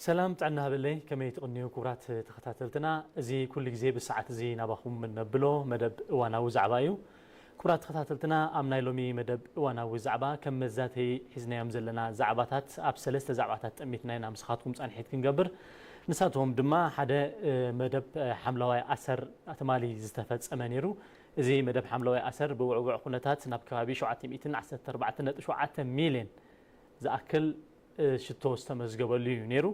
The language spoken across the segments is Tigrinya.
ሰላም ጥዕና ሃበለይ፣ ከመይ ትቕንዩ ክቡራት ተኸታተልትና? እዚ ኩሉ ግዜ ብሰዓት እዚ ናባኹም እነብሎ መደብ እዋናዊ ዛዕባ እዩ። ክቡራት ተኸታተልትና፣ ኣብ ናይ ሎሚ መደብ እዋናዊ ዛዕባ ከም መዛተይ ሒዝናዮም ዘለና ዛዕባታት ኣብ ሰለስተ ዛዕባታት ጠሚትና ኢና ምሳኻትኩም ጻንሒት ክንገብር። ንሳቶም ድማ ሓደ፣ እ፣ መደብ፣ እ፣ ሓምለዋይ ኣሰር ትማሊ ዝተፈጸመ ነይሩ። እዚ መደብ ሓምለዋይ ኣሰር ብውዕውዕ ኩነታት ናብ ከባቢ ሸውዓተ ሚእትን ዓሰርተ ኣርባዕተን ነጥቢ ሸውዓተ ሚልዮን ዝኣክል፣ እ፣ ሽቶ ዝተመዝገበሉ እዩ ነይሩ።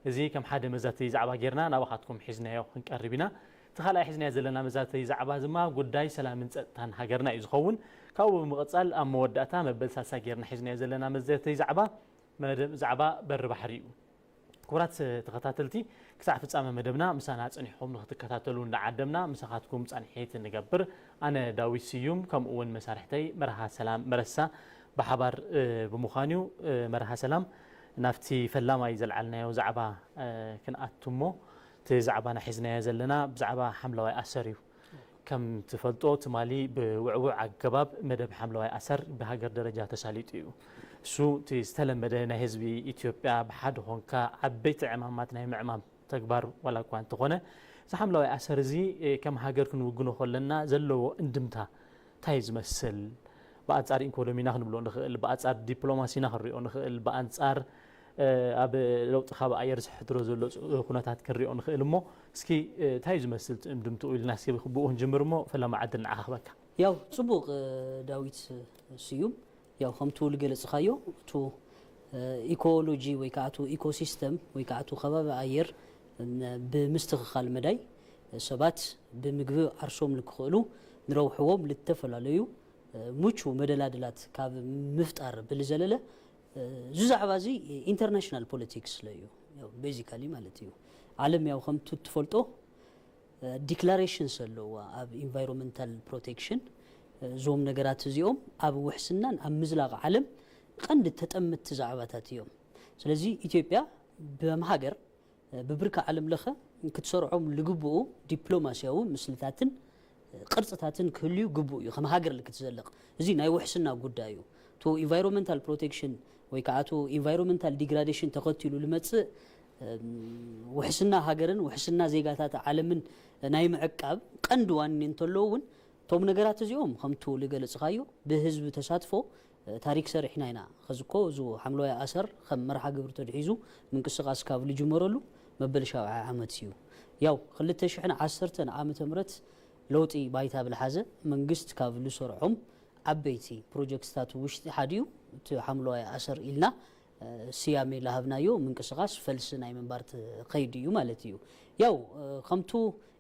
እዚ ከም ሓደ መዛተይ ዛዕባ ጌርና ናባኻትኩም ሒዝናዮ ክንቀርብ ኢና። እቲ ካልኣይ ሒዝናዮ ዘለና መዛተይ ዛዕባ ድማ ጉዳይ ሰላምን ጸጥታን ሃገርና እዩ ዝኸውን። ካብኡ ብምቕጻል ኣብ መወዳእታ መበል ሳልሳ ጌርና ሒዝናዮ ዘለና መዛተይ ዛዕባ መደብ ዛዕባ በሪ ባሕሪ እዩ። ክቡራት ተኸታተልቲ፣ ክሳዕ ፍጻመ መደብና ምሳና ጸኒሕኩም ንክትከታተሉ እንዳዓደምና ምሳኻትኩም ጻንሒት ንገብር። ኣነ ዳዊት ስዩም ከምኡ እውን መሳርሕተይ መርሃ ሰላም መረሳ ብሓባር፣ እ፣ ብምዃን እዩ። እ፣ መርሃ ሰላም ናብቲ ፈላማይ ዘልዓልናዮ ዛዕባ፣ እ፣ ክንኣቱ እሞ፣ እቲ ዛዕባና ሒዝናዮ ዘለና ብዛዕባ ሓምለዋይ ኣሰር እዩ። ከም ትፈልጦ ትማሊ ብውዕውዕ ኣገባብ መደብ ሓምለዋይ ኣሰር ብሃገር ደረጃ ተሳሊጡ እዩ። እሱ እቲ ዝተለመደ ናይ ህዝቢ ኢትዮጵያ ብሓደ ኾንካ ዓበይቲ ዕማማት ናይ ምዕማም ተግባር ዋላ እኳ እንተኾነ፣ እዚ ሓምለዋይ ኣሰር እዚ፣ እ፣ ከም ሃገር ክንውግኖ ከለና ዘለዎ እንድምታ እንታይ ዝመስል፣ ብኣንጻር ኢኮኖሚና ክንብሎ ንኽእል፣ ብኣንጻር ዲፕሎማሲና ክንሪኦ ንኽእል፣ ብኣንጻር፣ እ፣ ኣብ ለውጢ ከባቢ ኣየር ዝሕድሮ ዘሎ ፅ-፣ ኩነታት ክንሪኦ ንኽእል እሞ፣ እስኪ፣ እ፣ እንታይ እዩ ዝመስል እቲ እንድምትኡ ኢልና እስኪ ብኡ ክንጅምር እሞ፣ ፈለማ ዕድል ንዓኻ ክበካ። ያው ጽቡቕ፣ እ፣ ዳዊት ስዩም፣ ያው ከምቱ ዝገለጽኻዮ፣ እቱ፣ እ፣ ኢኮሎጂ ወይ ከዓ እቱ ኢኮሲስተም ወይ ከዓ እቱ ከባቢ ኣየር፣ እ፣ ብምስትኽኻል መዳይ፣ እ፣ ሰባት ብምግቢ ዓርሶም ንክኽእሉ ንረብሕዎም ልተፈላለዩ፣ እ፣ ምቹ መደላድላት ካብ ምፍጣር ብልዘለለ፣ እ፣ እዚ ዛዕባ እዚ ኢንተርናሽናል ፖለቲክስ ስለ እዩ። ያው ቤዚካሊ ማለት እዩ። ዓለም ያው ከምቱ ትፈልጦ፣ እ፣ ዲክላሬሽንስ ኣለዋ ኣብ ኢንቫይሮንመንታል ፕሮቴክሽን። እ፣ እዞም ነገራት እዚኦም ኣብ ውሕስናን ኣብ ምዝላቕ ዓለም ቀንዲ ተጠምቲ ዛዕባታት እዮም። ስለዚ ኢትዮጵያ ከም ሃገር፣ እ፣ ብብርኪ ዓለም ለኸ ክትሰርዖም ልግብኡ ዲፕሎማስያዊ ምስልታትን፣ እ፣ ቅርጽታትን ክህልዩ ግቡእ እዩ፣ ከም ሃገር ክትዘልቕ። እዚ ናይ ውሕስና ጉዳይ እዩ። እቱ ኢንቫይሮንመንታል ፕሮቴክሽን ወይ ከዓ እቱ ኢንቫይሮንመንታል ዲግራዴሽን ተኸቲሉ ልመጽእ፣ እም፣ ውሕስና ሃገርን ውሕስና ዜጋታት ዓለምን ናይ ምዕቃብ ቀንዲ ዋኒን እንተለዉ እውን፣ እቶም ነገራት እዚኦም ከምቱ ልገለጽኻዮ ብህዝቢ ተሳትፎ፣ እ፣ ታሪክ ሰሪሕና ኢና። ኸዚ እኮ እዚ ሓምለዋይ ኣሰር ከም መርሃ ግብሪ ተድሒዙ ምንቅስቃስ ካብ ልጅመረሉ መበል ሻብዓይ ዓመት እዩ። ያው ክልተ ሽሕን ዓሰርተን ዓመተ ምህረት ለውጢ ባይታ ብልሓዘ መንግስት ካብ ልሰርዖም ዓበይቲ ፕሮጀክትታት ውሽጢ ሓዲኡ እቲ ሓምለዋይ ኣሰር ኢልና፣ እ፣ ስያሜ ልሃብናዮ ምንቅስቃስ ፈልሲ ናይ ምንባር ት-፣ ከይዲ እዩ ማለት እዩ። ያው፣ እ፣ ከምቱ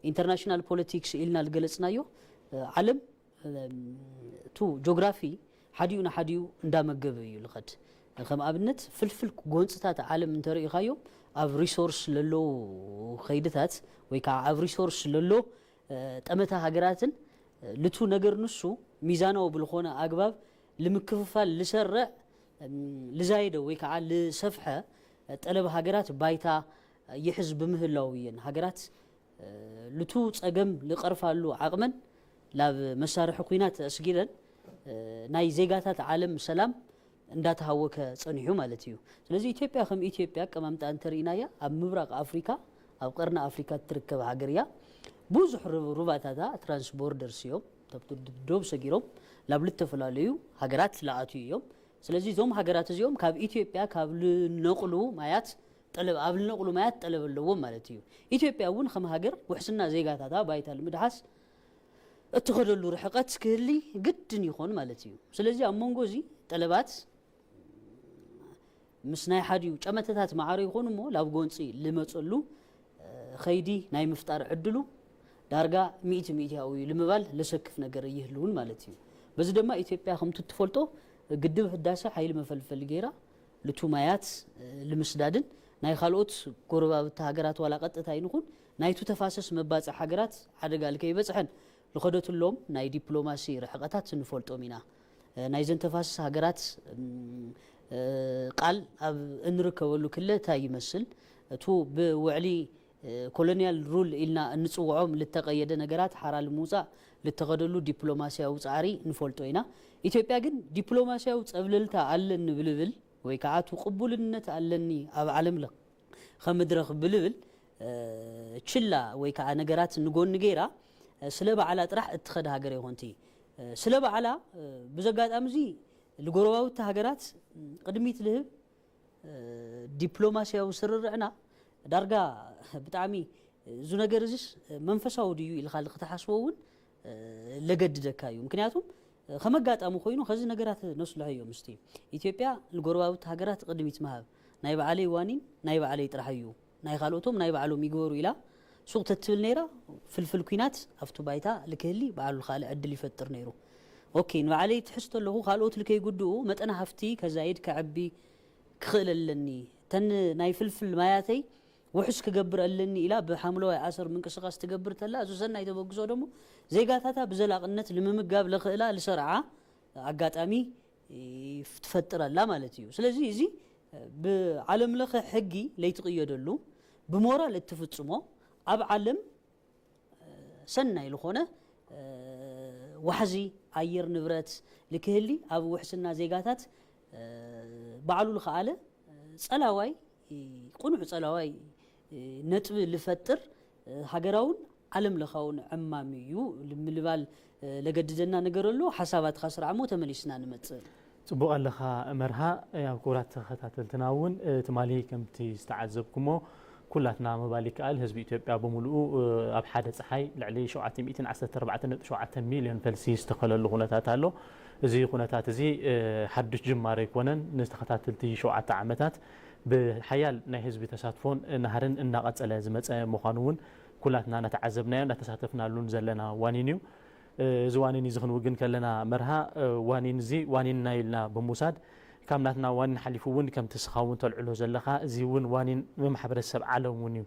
ኢንተርናሽናል ፖለቲክስ ኢልና ልገለጽናዮ፣ እ፣ ዓለም፣ እም፣ እቱ ጆግራፊ ሓዲኡ ንሓዲኡ እንዳመገበ እዩ ልኸድ። ከም ኣብነት ፍልፍል ጎንፅታት ዓለም እንተርእኻዮም ኣብ ሪሶርስ ለሎ ከይድታት ወይ ከዓ ኣብ ሪሶርስ ለሎ፣ እ፣ ጠመታ ሃገራትን፣ እ፣ ልቱ ነገር ንሱ ሚዛናዊ ብልኾነ ኣግባብ ልምክፍፋል ልሰርዕ፣ እም፣ ልዛየደ ወይ ከዓ ልሰፍሐ ጠለብ ሃገራት ባይታ ይሕዝ ብምህላው እየን ሃገራት፣ እ፣ ልቱ ጸገም ልቐርፋሉ ዓቕመን ላብ መሳርሒ ኲናት ኣስጊረን፣ እ፣ ናይ ዜጋታት ዓለም ሰላም እንዳተሃወከ ጸኒሑ ማለት እዩ። ስለዚ ኢትዮጵያ ከም ኢትዮጵያ ኣቀማምጣ እንተርኢናያ ኣብ ምብራቕ ኣፍሪካ፣ ኣብ ቀርኒ ኣፍሪካ እትርከብ ሃገር እያ። ብዙሕ ሩ-፣ ሩባታታ ትራንስቦርደርስ እዮም። ካብቲ ዶብ ሰጊሮም ላብ ልተፈላለዩ ሃገራት ለኣትዩ እዮም። ስለዚ እዞም ሃገራት እዚኦም ካብ ኢትዮጵያ ካብ ልነቕሉ ማያት ጠለብ፣ ኣብ ልነቕሉ ማያት ጠለብ ኣለዎም ማለት እዩ። ኢትዮጵያ እውን ከም ሃገር ውሕስና ዜጋታታ ባይታ ልምድሓስ እትኸደሉ ርሕቀት ክህሊ ግድን ይኾን ማለት እዩ። ስለዚ ኣብ መንጎ እዚ ጠለባት ምስ ናይ ሓዲኡ ጨመተታት ማዕረ ይኾኑ እሞ ላብ ጎንፂ ልመፀሉ፣ እ፣ ኸይዲ ናይ ምፍጣር ዕድሉ ዳርጋ ሚእቲ ሚእቲ እዩ ልምባል ለሰክፍ ነገር እይህልውን ማለት እዩ። በዚ ድማ ኢትዮጵያ ከምቲ ትፈልጦ ግድብ ህዳሰ ሓይሊ መፈልፈሊ ገይራ ልቱማያት፣ እ፣ ልምስዳድን ናይ ካልኦት ጎረባብቲ ሃገራት ዋላ ቀጥታ ይንኹን ናይቱ ተፋሰስ መባፅዕ ሃገራት ሓደጋ ልከይበፅሐን ልኸደትሎም ናይ ዲፕሎማሲ ርሕቐታት ንፈልጦም ኢና። እ፣ ናይዘን ተፋሰስ ሃገራት፣ እም፣ እ፣ ቃል ኣብ እንርከበሉ ክለ እንታይ ይመስል? እቱ ብውዕሊ፣ እ፣ ኮሎኒያል ሩል ኢልና እንጽውዖም ልተቐየደ ነገራት ሓራ ልምውጻእ ልተኸደሉ ዲፕሎማስያዊ ጻዕሪ ንፈልጦ ኢና። ኢትዮጵያ ግን ዲፕሎማስያዊ ጸብለልታ ኣለኒ ብልብል ወይ ከዓ እቱ ቅቡልነት ኣለኒ ኣብ ዓለም ለኽ-፣ ከምድረኽ ብልብል ችላ ወይ ከዓ ነገራት ንጎኒ ገይራ ስለ ባዕላ ጥራሕ እትኸድ ሃገር ይኾንቲ። ስለ ባዕላ፣ ብዘጋጣሚ እዚ ልጎረባውቲ ሃገራት ቅድሚት ልህብ ዲፕሎማሲያዊ ስርርዕና ዳርጋ ብጣዕሚ፣ እዚ ነገር እዚስ መንፈሳዊ ድዩ ኢልካ ክትሓስቦ እውን ለገድደካ እዩ። ምክንያቱም ከመጋጣሚ ኮይኑ ከዚ ነገራት ነስልሖ እዮም። ምስቲ ኢትዮጵያ ንጎረባብቲ ሃገራት ቅድሚት ምሃብ ናይ ባዕለይ ዋኒን ናይ ባዕለይ ጥራሕ እዩ፣ ናይ ካልኦቶም ናይ ባዕሎም ይግበሩ ኢላ ሱቕ ተትብል ነይራ፣ ፍልፍል ኲናት ኣብቲ ባይታ ልክህሊ ባዕሉ ካልእ ዕድል ይፈጥር ነይሩ። ኦኬ፣ ንባዕለይ ትሕዝ ተለኹ ካልኦት ልከይጉድኡ መጠን ሃፍቲ ከዛይድ ከዕቢ ክኽእል ኣለኒ፣ ተን ናይ ፍልፍል ማያተይ ውሑስ ክገብር ኣለኒ ኢላ ብሓምለዋይ ኣሰር ምንቅስቃስ ትገብር ተላ፣ እዚ ሰናይ ተበግሶ ደሞ ዜጋታታ ብዘላቕነት ንምምጋብ ለኽእላ ልሰርዓ ኣጋጣሚ ትፈጥር ኣላ ማለት እዩ። ስለዚ እዚ ብዓለም ለኸ ሕጊ ለይትቕየደሉ ብሞራል እትፍጽሞ ኣብ ዓለም ሰናይ ልኾነ ዋሕዚ ኣየር ንብረት ልክህሊ ኣብ ውሕስና ዜጋታት ባዕሉ ልኸኣለ ጸላዋይ፣ ቅኑዕ ጸላዋይ ነጥቢ ልፈጥር ሃገራውን ዓለም ለኻውን ዕማም እዩ ምልባል ለገድደና ነገር ኣሎ። ሓሳባትካ ስራዕ እሞ ተመሊስና ንመጽእ። ጽቡቕ ኣለኻ መርሃ። ኣብ ክቡራት ተኸታተልትና እውን ትማሊ ከምቲ ዝተዓዘብኩሞ ኩላትና ምባል ይከኣል ህዝቢ ኢትዮጵያ ብምሉኡ ኣብ ሓደ ጸሓይ ልዕሊ ሸውዓተ ሚእትን ዓሰርተ ኣርባዕተን ነጥቢ ሸውዓተ ሚልዮን ፈልሲ ዝተኸለሉ ኩነታት ኣሎ። እዚ ኩነታት እዚ ሓዱሽ ጅማሮ ኣይኮነን። ንተኸታተልቲ ሸውዓተ ዓመታት ብሓያል ናይ ህዝቢ ተሳትፎን ናህርን እናቐጸለ ዝመጸ ምዃኑ እውን ኩላትና እናተዓዘብናዮ እናተሳተፍናሉን ዘለና ዋኒን እዩ። እዚ ዋኒን እዚ ክንውግን ከለና መርሃ ዋኒን እዚ ዋኒንና ኢልና ብምውሳድ ካብ ናትና ዋኒን ሓሊፉ እውን ከምቲ ስኻ እውን ተልዕሎ ዘለኻ እዚ እውን ዋኒን ማሕበረሰብ ዓለም እውን እዩ።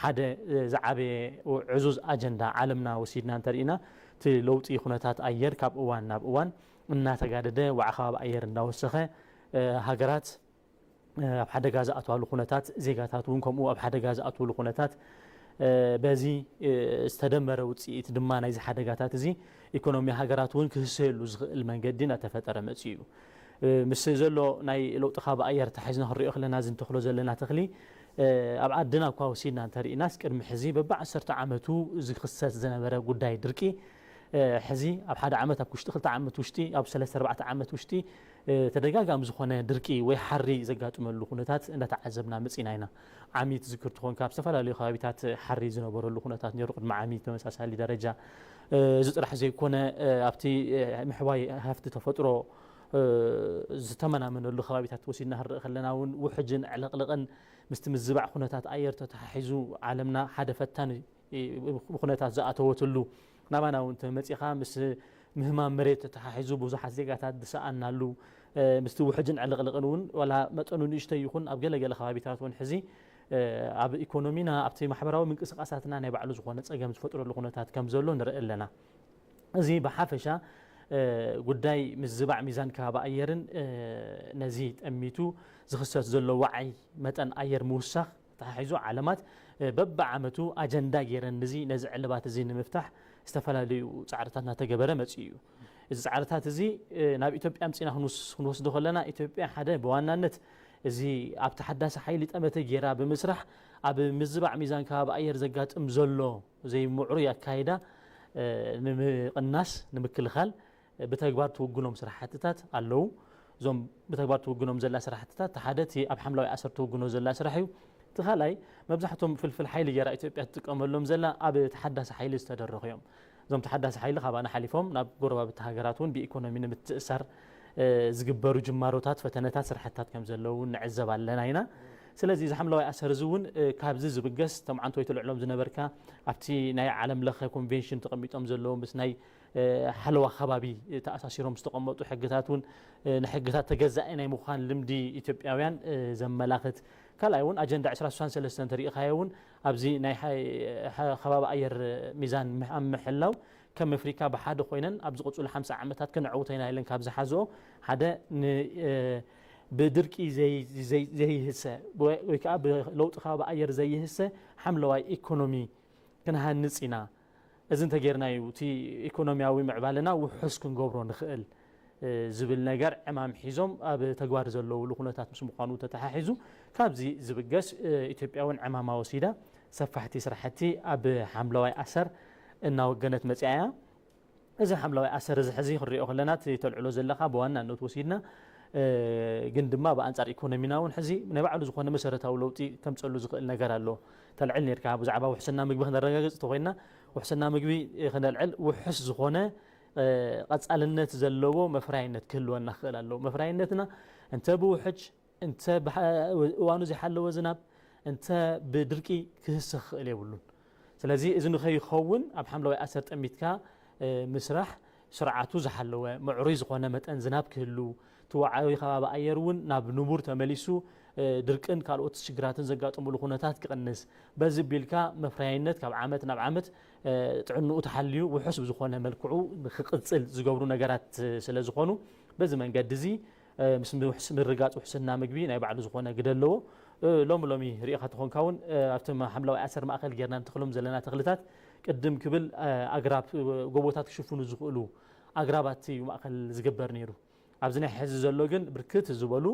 ሓደ ዝዓበየ ዕዙዝ ኣጀንዳ ዓለምና ወሲድና እንተርኢና እቲ ለውጢ ኩነታት ኣየር ካብ እዋን ናብ እዋን እናተጋደደ ዋዕ ከባቢ ኣየር እናወሰኸ ሃገራት ኣብ ሓደጋ ዝኣትዋሉ ኩነታት ዜጋታት እውን ከምኡ ኣብ ሓደጋ ዝኣትውሉ ኩነታት በዚ ዝተደመረ ውፅኢት ድማ ናይዚ ሓደጋታት እዚ ኢኮኖሚ ሃገራት እውን ክህሰየሉ ዝኽእል መንገዲ እናተፈጠረ መፅኡ እዩ። ምስ ዘሎ ናይ ለውጢ ከባቢ ኣየር ተሓሒዝና ክንሪኦ ከለና እዚ እንተኽሎ ዘለና ተኽሊ ኣብ ዓድና እኳ ወሲድና እንተርኢናስ ቅድሚ ሕዚ በቢ ዓሰርተ ዓመቱ ዝኽሰት ዝነበረ ጉዳይ ድርቂ ሕዚ ኣብ ሓደ ዓመት ኣብ ውሽጢ ክልተ ዓመት ውሽጢ ኣብ ሰለስተ ኣርባዕተ ዓመት ውሽጢ ተደጋጋሚ ዝኾነ ድርቂ ወይ ሓሪ ዘጋጥመሉ ኩነታት እንዳተዓዘብና መፂና ኢና። ዓሚ ትዝክር ትኾንካ ኣብ ዝተፈላለዩ ከባቢታት ሓሪ ዝነበረሉ ኩነታት ነይሩ። ቅድሚ ዓሚ ተመሳሳሊ ደረጃ እዚ ጥራሕ ዘይኮነ ኣብቲ ምሕዋይ ሃፍቲ ተፈጥሮ ዝተመናመነሉ ከባቢታት ወሲድና ክንርኢ ከለና እውን ውሕጅን ዕልቕልቕን ምስቲ ምዝባዕ ኩነታት ኣየር ተተሓሒዙ ዓለምና ሓደ ፈታኒ ብኩነታት ዝኣተወትሉ ናባና እውን ተመፂኻ ምስ ምህማም መሬት ተተሓሒዙ ብዙሓት ዜጋታት ዝሰኣናሉ ምስቲ ውሕጅን ዕልቕልቕን እውን ዋላ መጠኑ ንእሽተይ ይኹን ኣብ ገለገለ ከባቢታት እውን ሕዚ ኣብ ኢኮኖሚና ኣብቲ ማሕበራዊ ምንቅስቃሳትና ናይ ባዕሉ ዝኾነ ፀገም ዝፈጥረሉ ኩነታት ከም ዘሎ ንርኢ ኣለና። እዚ ብሓፈሻ ጉዳይ ምዝባዕ ሚዛን ከባቢ ኣየርን ነዚ ጠሚቱ ዝኽሰት ዘሎ ዋዓይ መጠን ኣየር ምውሳኽ ተሓሒዙ ዓለማት በብዓመቱ ኣጀንዳ ገይረን ንዚ ነዚ ዕልባት እዚ ንምፍታሕ ዝተፈላለዩ ፃዕርታት እናተገበረ መፂኡ እዩ። እዚ ፃዕርታት እዚ ናብ ኢትዮጵያ ኣምፂና ክንወስዶ ከለና ኢትዮጵያ ሓደ ብዋናነት እዚ ኣብ ተሓዳሲ ሓይሊ ጠመተ ገይራ ብምስራሕ ኣብ ምዝባዕ ሚዛን ከባቢ ኣየር ዘጋጥም ዘሎ ዘይምዕሩይ ኣካይዳ ንምቕናስ ንምክልኻል ብተግባር ትውግኖም ስራሕትታት ኣለዉ። እዞም ብተግባር ትውግኖም ዘላ ስራሕትታት እቲ ሓደ እቲ ኣብ ሓምለዋይ ኣሰር ትውግኖ ዘላ ስራሕ እዩ። እቲ ካልኣይ መብዛሕቶም ፍልፍል ሓይሊ ገይራ ኢትዮጵያ ትጥቀመሎም ዘላ ኣብ ተሓዳሲ ሓይሊ ዝተደረኹ እዮም። እዞም ተሓዳሲ ሓይሊ ካባና ሓሊፎም ናብ ጎረባብቲ ሃገራት እውን ብኢኮኖሚ ንምትእሳር ዝግበሩ ጅማሮታት፣ ፈተነታት፣ ስራሕትታት ከም ዘለዉ ንዕዘብ ኣለና ኢና። ስለዚ እዚ ሓምለዋይ ኣሰር እዚ እውን ካብዚ ዝብገስ ተምዓንቶ ወይ ትልዕሎም ዝነበርካ ኣብቲ ናይ ዓለም ለኸ ኮንቬንሽን ተቐሚጦም ዘለዉ ምስ ናይ ሓለዋ ከባቢ ተኣሳሲሮም ዝተቐመጡ ሕግታት እውን ንሕግታት ተገዛኢ ናይ ምዃን ልምዲ ኢትዮጵያውያን ዘመላኽት ካልኣይ እውን ኣጀንዳ ዕስራ ስሳን ሰለስተን ተሪኢኻዮ እውን ኣብዚ ናይ ከባቢ ኣየር ሚዛን ኣብ ምሕላው ከም ኣፍሪካ ብሓደ ኮይነን ኣብ ዝቕፅሉ ሓምሳ ዓመታት ክነዕውቶ ኢና ኢለን ካብ ዝሓዝኦ ሓደ ብድርቂ ዘይህሰ ወይ ከዓ ብለውጢ ከባቢ ኣየር ዘይህሰ ሓምለዋይ ኢኮኖሚ ክንሃንፅ ኢና። እዚ እንተጌርና እዩ እቲ ኢኮኖሚያዊ ምዕባለና ውሑስ ክንገብሮ ንኽእል። ዝብል ነገር ዕማም ሒዞም ኣብ ተግባር ዘለውሉ ኩነታት ምስ ምዃኑ ተተሓሒዙ፣ ካብዚ ዝብገስ ኢትዮጵያ እውን ዕማማ ወሲዳ ሰፋሕቲ ስራሕቲ ኣብ ሓምለዋይ ኣሰር እናወገነት መፅያ እያ። እዚ ሓምለዋይ ኣሰር እዚ ሕዚ ክንሪኦ ከለና እቲ ተልዕሎ ዘለኻ ብዋናነት ወሲድና ግን ድማ ብኣንፃር ኢኮኖሚና እውን ሕዚ ናይ ባዕሉ ዝኾነ መሰረታዊ ለውጢ ከምፀሉ ዝኽእል ነገር ኣሎ። ተልዕል ነርካ ብዛዕባ ውሕስና ምግቢ ክነረጋግፅ እንተኮይና ውሕስና ምግቢ ክነልዕል ውሑስ ዝኾነ ቀፃልነት ዘለዎ መፍራይነት ክህልወና ክኽእል ኣለዎ። መፍራይነትና እንተ ብውሕጅ እንተ እዋኑ ዘይሓለወ ዝናብ እንተ ብድርቂ ክህሰ ክኽእል የብሉን። ስለዚ እዚ ንኸይኸውን ኣብ ሓምለዋይ ኣሰር ጠሚትካ ምስራሕ ስርዓቱ ዝሓለወ ምዕሩይ ዝኾነ መጠን ዝናብ ክህሉ፣ እቲ ወዓዊ ከባቢ ኣየር እውን ናብ ንቡር ተመሊሱ ድርቅን ካልኦት ሽግራትን ዘጋጥሙሉ ኩነታት ክቕንስ፣ በዚ ቢልካ መፍረያይነት ካብ ዓመት ናብ ዓመት ጥዕንኡ ተሓልዩ ውሑስ ብዝኾነ መልክዑ ንክቕፅል ዝገብሩ ነገራት ስለ ዝኾኑ በዚ መንገዲ እዚ ምስ ምርጋፅ ውሕስና ምግቢ ናይ ባዕሉ ዝኾነ ግደ ኣለዎ። ሎሚ ሎሚ ሪኢኻ ተኾንካ እውን ኣብቲ ሓምለዋይ ኣሰር ማእኸል ጌርና ንተኽሎም ዘለና ተኽልታት ቅድም ክብል ኣግራብ ጎቦታት ክሽፍኑ ዝኽእሉ ኣግራባት እዩ ማእኸል ዝግበር ነይሩ። ኣብዚ ናይ ሕዚ ዘሎ ግን ብርክት ዝበሉ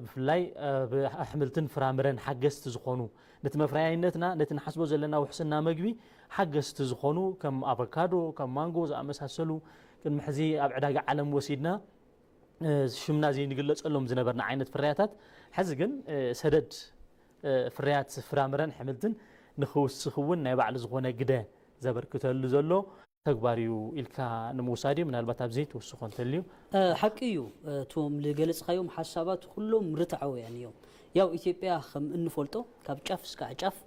ብፍላይ ኣሕምልትን ፍራምረን ሓገዝቲ ዝኾኑ ነቲ መፍረያይነትና ነቲ ንሓስቦ ዘለና ውሕስና መግቢ ሓገዝቲ ዝኾኑ ከም ኣቮካዶ ከም ማንጎ ዝኣመሳሰሉ ቅድሚ ሕዚ ኣብ ዕዳጋ ዓለም ወሲድና ሽምና ዘይንግለፀሎም ዝነበርና ዓይነት ፍርያታት ሕዚ ግን ሰደድ ፍርያት ፍራምረን ኣሕምልትን ንክውስኽ እውን ናይ ባዕሉ ዝኾነ ግደ ዘበርክተሉ ዘሎ ተግባር እዩ ኢልካ ንምውሳድ እዩ። ምናልባት ኣብዚ ትውስኾ እንተልዩ። ሓቂ እዩ። እቶም ዝገለፅካዮም ሓሳባት ኩሎም ርትዓውያን እዮም። ያው ኢትዮጵያ ከም እንፈልጦ ካብ ጫፍ እስካዕ ጫፍ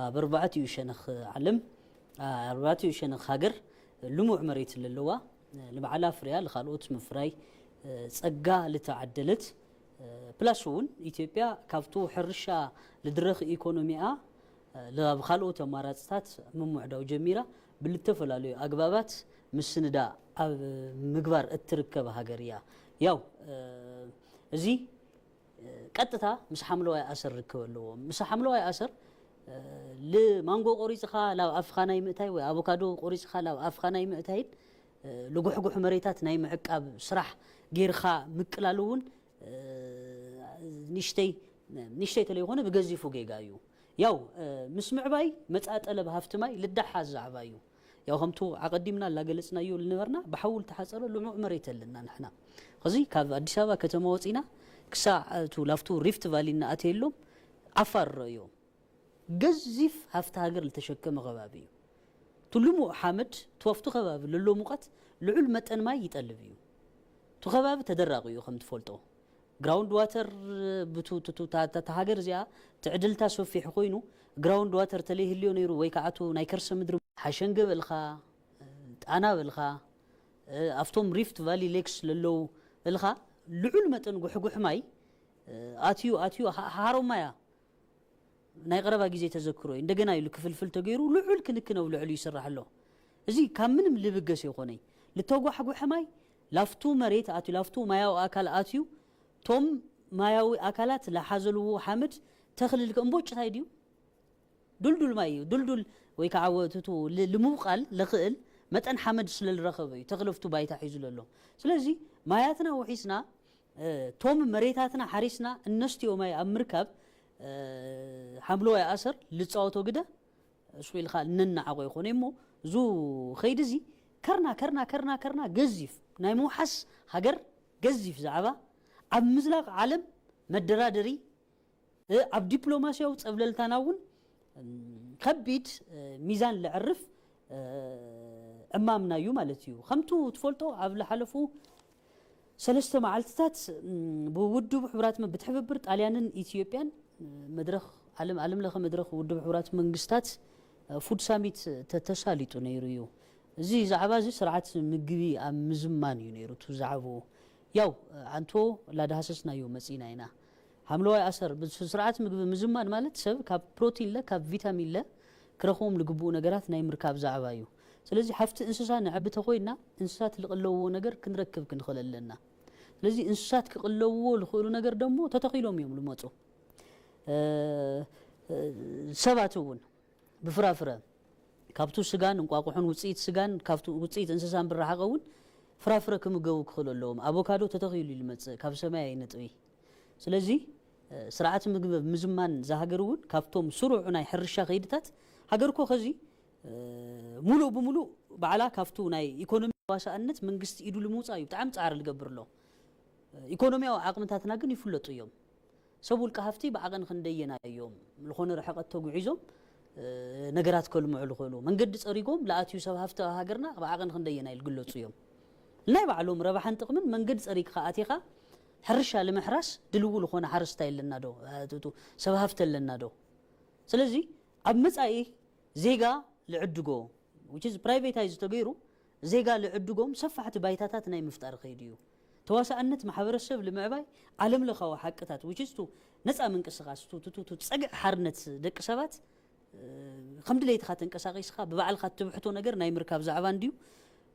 ኣብ ኣርባዕቲኡ ሸነኽ ዓለም ኣርባዕቲኡ ሸነኽ ሃገር ልሙዕ መሬት ለለዋ ንባዕላ ፍርያ ልካልኦት ምፍራይ ፀጋ ልተዓደለት ፕላስ እውን ኢትዮጵያ ካብቱ ሕርሻ ልድረኽ ኢኮኖሚኣ ኣብ ካልኦት ኣማራፅታት ምምዕዳው ጀሚራ ብልተፈላለዩ ኣግባባት ምስንዳ ኣብ ምግባር እትርከብ ሃገር እያ። ያው እዚ ቀጥታ ምስ ሓምለዋይ ኣሰር ርክብ ኣለዎ። ምስ ሓምለዋይ ኣሰር ልማንጎ ቆሪፅኻ ላብ ኣፍኻ ናይ ምእታይ ወይ ኣቮካዶ ቆሪፅኻ ላብ ኣፍኻ ናይ ምእታይን ልጉሕጉሕ መሬታት ናይ ምዕቃብ ስራሕ ጌርካ ምቅላል እውን ንሽተይ ንሽተይ ተለይኮነ ብገዚፉ ጌጋ እዩ። ያው ምስ ምዕባይ መፃ ጠለብ ሃፍቲ ማይ ልዳሓዝ ዛዕባ እዩ። ያው ከምቱ ኣቐዲምና ላገለፅናዮ ልነበርና ብሓዊ ልተሓፀረ ልሙዕ መሬት ኣለና ንሕና። ከዚ ካብ ኣዲስ ኣበባ ከተማ ወፂና ክሳዕ እቱ ላፍቱ ሪፍት ቫሊ እናኣተየሎም ዓፋር ረእዮም። ገዚፍ ሃፍቲ ሃገር ልተሸከመ ከባቢ እዩ። ቱ ልሙዕ ሓመድ ቱ ኣብቱ ከባቢ ለሎ ሙቐት ልዑል መጠን ማይ ይጠልብ እዩ። ቱ ከባቢ ተደራቂ እዩ ከም ትፈልጦ። ግራውንድ ዋተር ብቱ ቱ ቱ ታ ታ ሃገር እዚኣ ትዕድልታ ሰፊሕ ኮይኑ ግራውንድ ዋተር ተለይህልዮ ነይሩ ወይ ከዓ ቱ ናይ ከርሰ ምድሪ ሓሸንገ በልኻ ጣና በልኻ ኣብቶም ሪፍት ቫሊ ሌክስ ለለዉ በልኻ ልዑል መጠን ጉሕጉሕ ማይ ኣትዩ ኣትዩ ሃሮማያ ናይ ቀረባ ግዜ ተዘክሮ እዩ። እንደገና ኢሉ ክፍልፍል ተገይሩ ልዑል ክንክን ኣብ ልዕሉ ይስራሕ ኣሎ። እዚ ካብ ምንም ልብገስ ይኾነይ ልተጓሕጉሐ ማይ ላፍቱ መሬት ኣትዩ ላፍቱ ማያዊ ኣካል ኣትዩ ቶም ማያዊ ኣካላት ለሓዘልዎ ሓመድ ተኽልል እምቦጭ ታይ ድዩ? ዱልዱል ማይ እዩ። ዱልዱል ወይ ከዓ ወትቱ ልምብቃል ለኽእል መጠን ሓመድ ስለልረኸበ እዩ ተኽልፍቱ ባይታ ሒዙ ለሎ። ስለዚ ማያትና ውሒስና ቶም መሬታትና ሓሪስና እነስትዮ ማይ ኣብ ምርካብ ሓምለዋይ ኣሰር ልፃወቶ ግደ እሱ ኢልካ እነናዓቆ ይኾነ እሞ እዙ ኸይድ እዚ ከርና ከርና ከርና ከርና ገዚፍ ናይ ምውሓስ ሃገር ገዚፍ ዛዕባ ኣብ ምዝላቕ ዓለም መደራደሪ ኣብ ዲፕሎማስያዊ ፀብለልታና እውን ከቢድ ሚዛን ለዕርፍ ዕማምና እዩ ማለት እዩ። ከምቱ ትፈልጦ ኣብ ዝሓለፉ ሰለስተ መዓልትታት ብውድብ ሕቡራት ብትሕብብር ጣልያንን ኢትዮጵያን መድረኽ ዓለም ዓለም ለኸ መድረኽ ውድብ ሕቡራት መንግስታት ፉድ ሳሚት ተሳሊጡ ነይሩ እዩ። እዚ ዛዕባ እዚ ስርዓት ምግቢ ኣብ ምዝማን እዩ ነይሩ እቲ ዛዕባኡ። ያው ኣንቶ ላዳሃሰስናዮ መፂና ኢና። ሓምለዋይ ኣሰር ስርዓት ምግቢ ምዝማን ማለት ሰብ ካብ ፕሮቲን ለ ካብ ቪታሚን ለ ክረኽቦም ልግብኡ ነገራት ናይ ምርካብ ዛዕባ እዩ። ስለዚ ሃፍቲ እንስሳ ንዕቢ ተኾይንና እንስሳት ልቕለውዎ ነገር ክንረክብ ክንኽእል ኣለና። ስለዚ እንስሳት ክቕለውዎ ልኽእሉ ነገር ደሞ ተተኺሎም እዮም ልመፁ። ሰባት እውን ብፍራፍረ ካብቱ ስጋን እንቋቑሖን ውፅኢት ስጋን ካብቱ ውፅኢት እንስሳን ብረሓቐ እውን ፍራፍረ ክምገቡ ክኽእሉ ኣለዎም። ኣቮካዶ ተተኺሉ እዩ ዝመጽእ፣ ካብ ሰማይ ኣይነጥቢ። ስለዚ ስርዓት ምግቢ ምዝማን ዝሃገር እውን ካብቶም ስሩዕ ናይ ሕርሻ ከይድታት ሃገር እኮ ከዚ ሙሉእ ብሙሉእ ባዕላ ካብቱ ናይ ኢኮኖሚ ተዋሳእነት መንግስቲ ኢዱ ልምውፃእ እዩ ብጣዕሚ ፃዕሪ ልገብር ኣሎ። ኢኮኖሚያዊ ዓቕምታትና ግን ይፍለጡ እዮም። ሰብ ውልቀ ሃፍቲ ብዓቐን ክንደየና እዮም ዝኾነ ርሕቐት ተጉዒዞም ነገራት ከልምዑ ልኽእሉ መንገዲ ፀሪጎም ለኣትዩ ሰብ ሃፍቲ ሃገርና ብዓቐን ክንደየና ይልግለፁ እዮም። ናይ ባዕሎም ረባሓን ጥቕምን መንገዲ ፀሪግካ ኣቲኻ ሕርሻ ልምሕራስ ድልዉ ልኾነ ሓረስታይ ኣለና ዶ? ሰብ ሃፍቲ ኣለና ዶ? ስለዚ ኣብ መጻኢ ዜጋ ልዕድጎ which is privatized ተገይሩ ዜጋ ልዕድጎም ሰፋሕቲ ባይታታት ናይ ምፍጣር ከይዱ እዩ። ተዋሳእነት ማሕበረሰብ ልምዕባይ ዓለም ለኻዊ ሓቅታት which is to ነፃ ምንቅስቃስ to to to to ፀግዒ ሓርነት ደቂ ሰባት ከም ድሌትኻ ተንቀሳቂስኻ ብባዕልኻ እትብሕቶ ነገር ናይ ምርካብ ዛዕባ እንድዩ።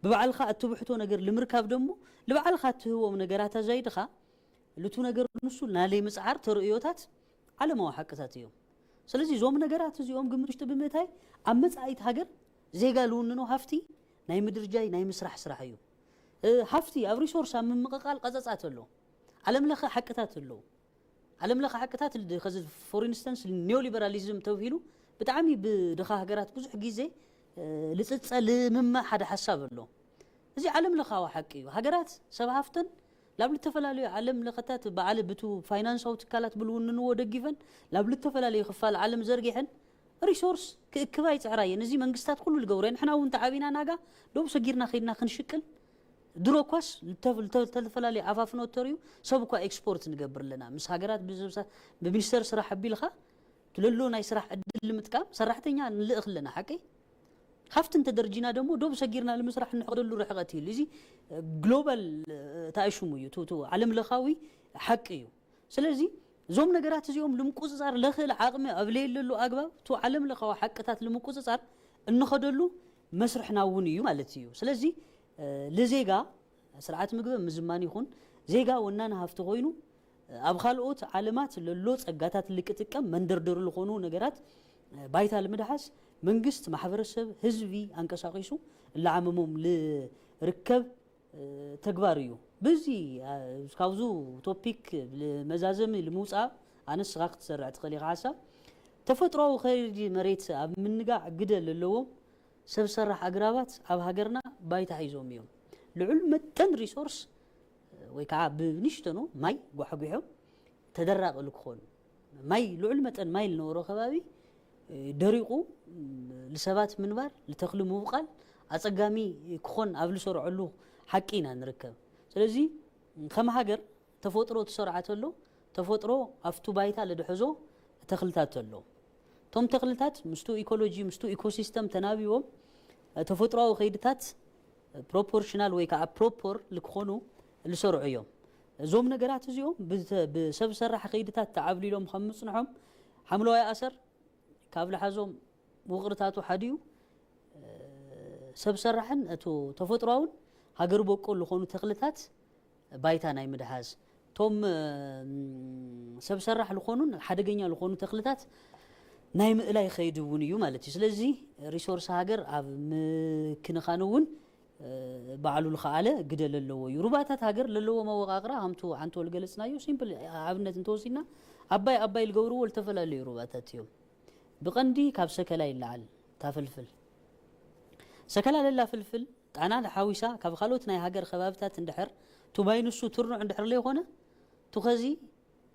ብባዕልኻ እትብሕቶ ነገር ልምርካብ ደሞ ልባዕልኻ እትህቦም ነገራት ኣዛይድኻ ልቱ ነገር ንሱ ናለይ ምጽዓር ተርእዮታት ዓለማዊ ሓቅታት እዮም። ስለዚ እዞም ነገራት እዚኦም ግምት ውሽጢ ብምእታይ ኣብ መጻኢት ሃገር ዜጋ ልውንኖ ሃፍቲ ናይ ምድርጃይ ናይ ምስራሕ ስራሕ እዩ። ሃፍቲ ኣብ ሪሶርስ ኣብ ምምቕቓል ቀጸጻት ኣሎ። ዓለም ለኸ ሓቅታት ኣለዉ። ዓለም ለኸ ሓቅታት for instance ኒዮሊበራሊዝም ተብሂሉ ብጣዕሚ ብድኻ ሃገራት ብዙሕ ግዜ ልፅፀ ልምመ ሓደ ሓሳብ ኣሎ። እዚ ዓለም ለኻዊ ሓቂ እዩ። ሃገራት ሰብ ሃፍተን ላብ ልተፈላለዩ ዓለም ለኸታት በዓል ብቱ ፋይናንሳዊ ትካላት ብልውንንዎ ደጊፈን ላብ ልተፈላለዩ ክፋል ዓለም ዘርጊሐን ሪሶርስ ክእክባ ይፅዕራ እየን። እዚ መንግስታት ኩሉ ልገብሮ እየን። ንሕና እውን ተዓቢና ናጋ ዶብ ሰጊርና ከይድና ክንሽቅል ድሮ እኳስ ልተፈላለየ ዓፋፍኖት ተርእዩ ሰብ እኳ ኤክስፖርት ንገብር ኣለና ምስ ሃገራት ብሚኒስተር ስራሕ ኣቢልካ ትለሎ ናይ ስራሕ ዕድል ንምጥቃም ሰራሕተኛ ንልእኽ ኣለና ሓቂ ሃፍቲ እንተደርጂና ደሞ ዶብ ሰጊርና ንምስራሕ እንሕቀደሉ ርሕቀት እዩ እዚ ግሎባል ታይሹሙ እዩ ዓለም ለኻዊ ሓቂ እዩ። ስለዚ እዞም ነገራት እዚኦም ልምቁፅፃር ለኽእል ዓቕሚ ኣብ ለየለሉ ኣግባብ ቱ ዓለም ለኻዊ ሓቅታት ልምቁፅፃር እንኸደሉ መስርሕና እውን እዩ ማለት እዩ። ስለዚ ልዜጋ ስርዓት ምግቢ ምዝማን ይኹን ዜጋ ወናኒ ሃፍቲ ኮይኑ ኣብ ካልኦት ዓለማት ለሎ ፀጋታት ልቅጥቀም መንደርደሩ ዝኾኑ ነገራት ባይታ ልምድሓስ መንግስት ማሕበረሰብ ህዝቢ ኣንቀሳቂሱ እላዓመሞም ልርከብ ተግባር እዩ። ብዚ ካብዙ ቶፒክ መዛዘሚ ልምውፃእ ኣነ ስኻ ክትሰርዕ ትኽእል ኢኻ ሓሳብ ተፈጥሮዊ ከይዲ መሬት ኣብ ምንጋዕ ግደ ለለዎም ሰብ ሰራሕ ኣግራባት ኣብ ሃገርና ባይታ ሒዞም እዮም። ልዑል መጠን ሪሶርስ ወይ ከዓ ብንሽተኖ ማይ ጓሕጒሖም ተደራቂ ልክኾኑ ማይ ልዑል መጠን ማይ ልነበሮ ከባቢ ደሪቑ ልሰባት ምንባር ልተኽሊ ምብቓል ኣፀጋሚ ክኾን ኣብ ልሰርዐሉ ሓቂ ኢና ንርከብ። ስለዚ ከም ሃገር ተፈጥሮ ትሰርዓ ተሎ ተፈጥሮ ኣብቱ ባይታ ልድሕዞ ተኽልታት ተሎ እቶም ተኽልታት ምስቱ ኢኮሎጂ ምስቱ ኢኮሲስተም ተናቢቦም ተፈጥሮዊ ከይድታት ፕሮፖርሽናል ወይ ከዓ ፕሮፖር ልክኾኑ ልሰርዑ እዮም። እዞም ነገራት እዚኦም ብሰብ ሰራሕ ከይድታት ተዓብሊሎም ከም ምፅንሖም ሓምለዋይ ኣሰር ካብ ልሓዞም ውቕርታቱ ሓዲኡ ሰብ ሰራሕን እቱ ተፈጥሮኣውን ሃገር በቆል ዝኾኑ ተኽልታት ባይታ ናይ ምድሓዝ እቶም ሰብ ሰራሕ ዝኾኑን ሓደገኛ ዝኾኑ ተኽልታት ናይ ምእላይ ከይድ እውን እዩ ማለት እዩ። ስለዚ ሪሶርስ ሃገር ኣብ ምክንኻን እውን ባዕሉ ዝኸኣለ ግደ ለለዎ እዩ። ሩባታት ሃገር ለለዎ መወቃቕራ ከምቱ ዓንቶ ዝገለፅናዮ ሲምፕል ኣብነት እንተወሲድና ኣባይ ኣባይ ዝገብርዎ ዝተፈላለዩ ሩባታት እዮም። ብቐንዲ ካብ ሰከላ ይለዓል እታ ፍልፍል ሰከላ ለላ ፍልፍል ጣና ሓዊሳ ካብ ካልኦት ናይ ሃገር ከባብታት እንድሕር ቱባይ ንሱ ትርኑዕ እንድሕር ለይኮነ ቱኸዚ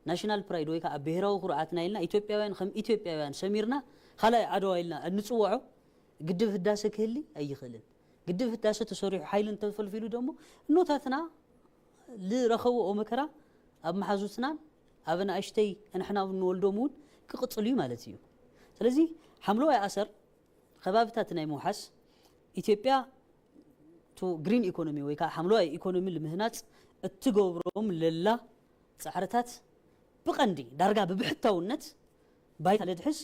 ናሽናል ፕራይድ ወይ ከዓ ብሄራዊ ኩርዓትና ኢልና ኢትዮጵያውያን ከም ኢትዮጵያውያን ሰሚርና ካልኣይ ዓድዋ ኢልና እንፅውዖ ግድብ ህዳሰ ክህሊ ኣይኽእልን። ግድብ ህዳሰ ተሰሪሑ ሓይሊ እንተፈልፊሉ ደሞ እኖታትና ልረኸብኦ መከራ ኣብ መሓዙትናን ኣብ ኣናእሽተይ ንሕና ንወልዶም እውን ክቕፅል እዩ ማለት እዩ። ስለዚ ሓምለዋይ ኣሰር ከባብታት ናይ ምውሓስ ኢትዮጵያ ቱ ግሪን ኢኮኖሚ ወይ ከዓ ሓምለዋይ ኢኮኖሚ ልምህናፅ እትገብሮም ለላ ፃዕርታት ብቐንዲ ዳርጋ ብብሕታውነት ባይታ ለድሕስ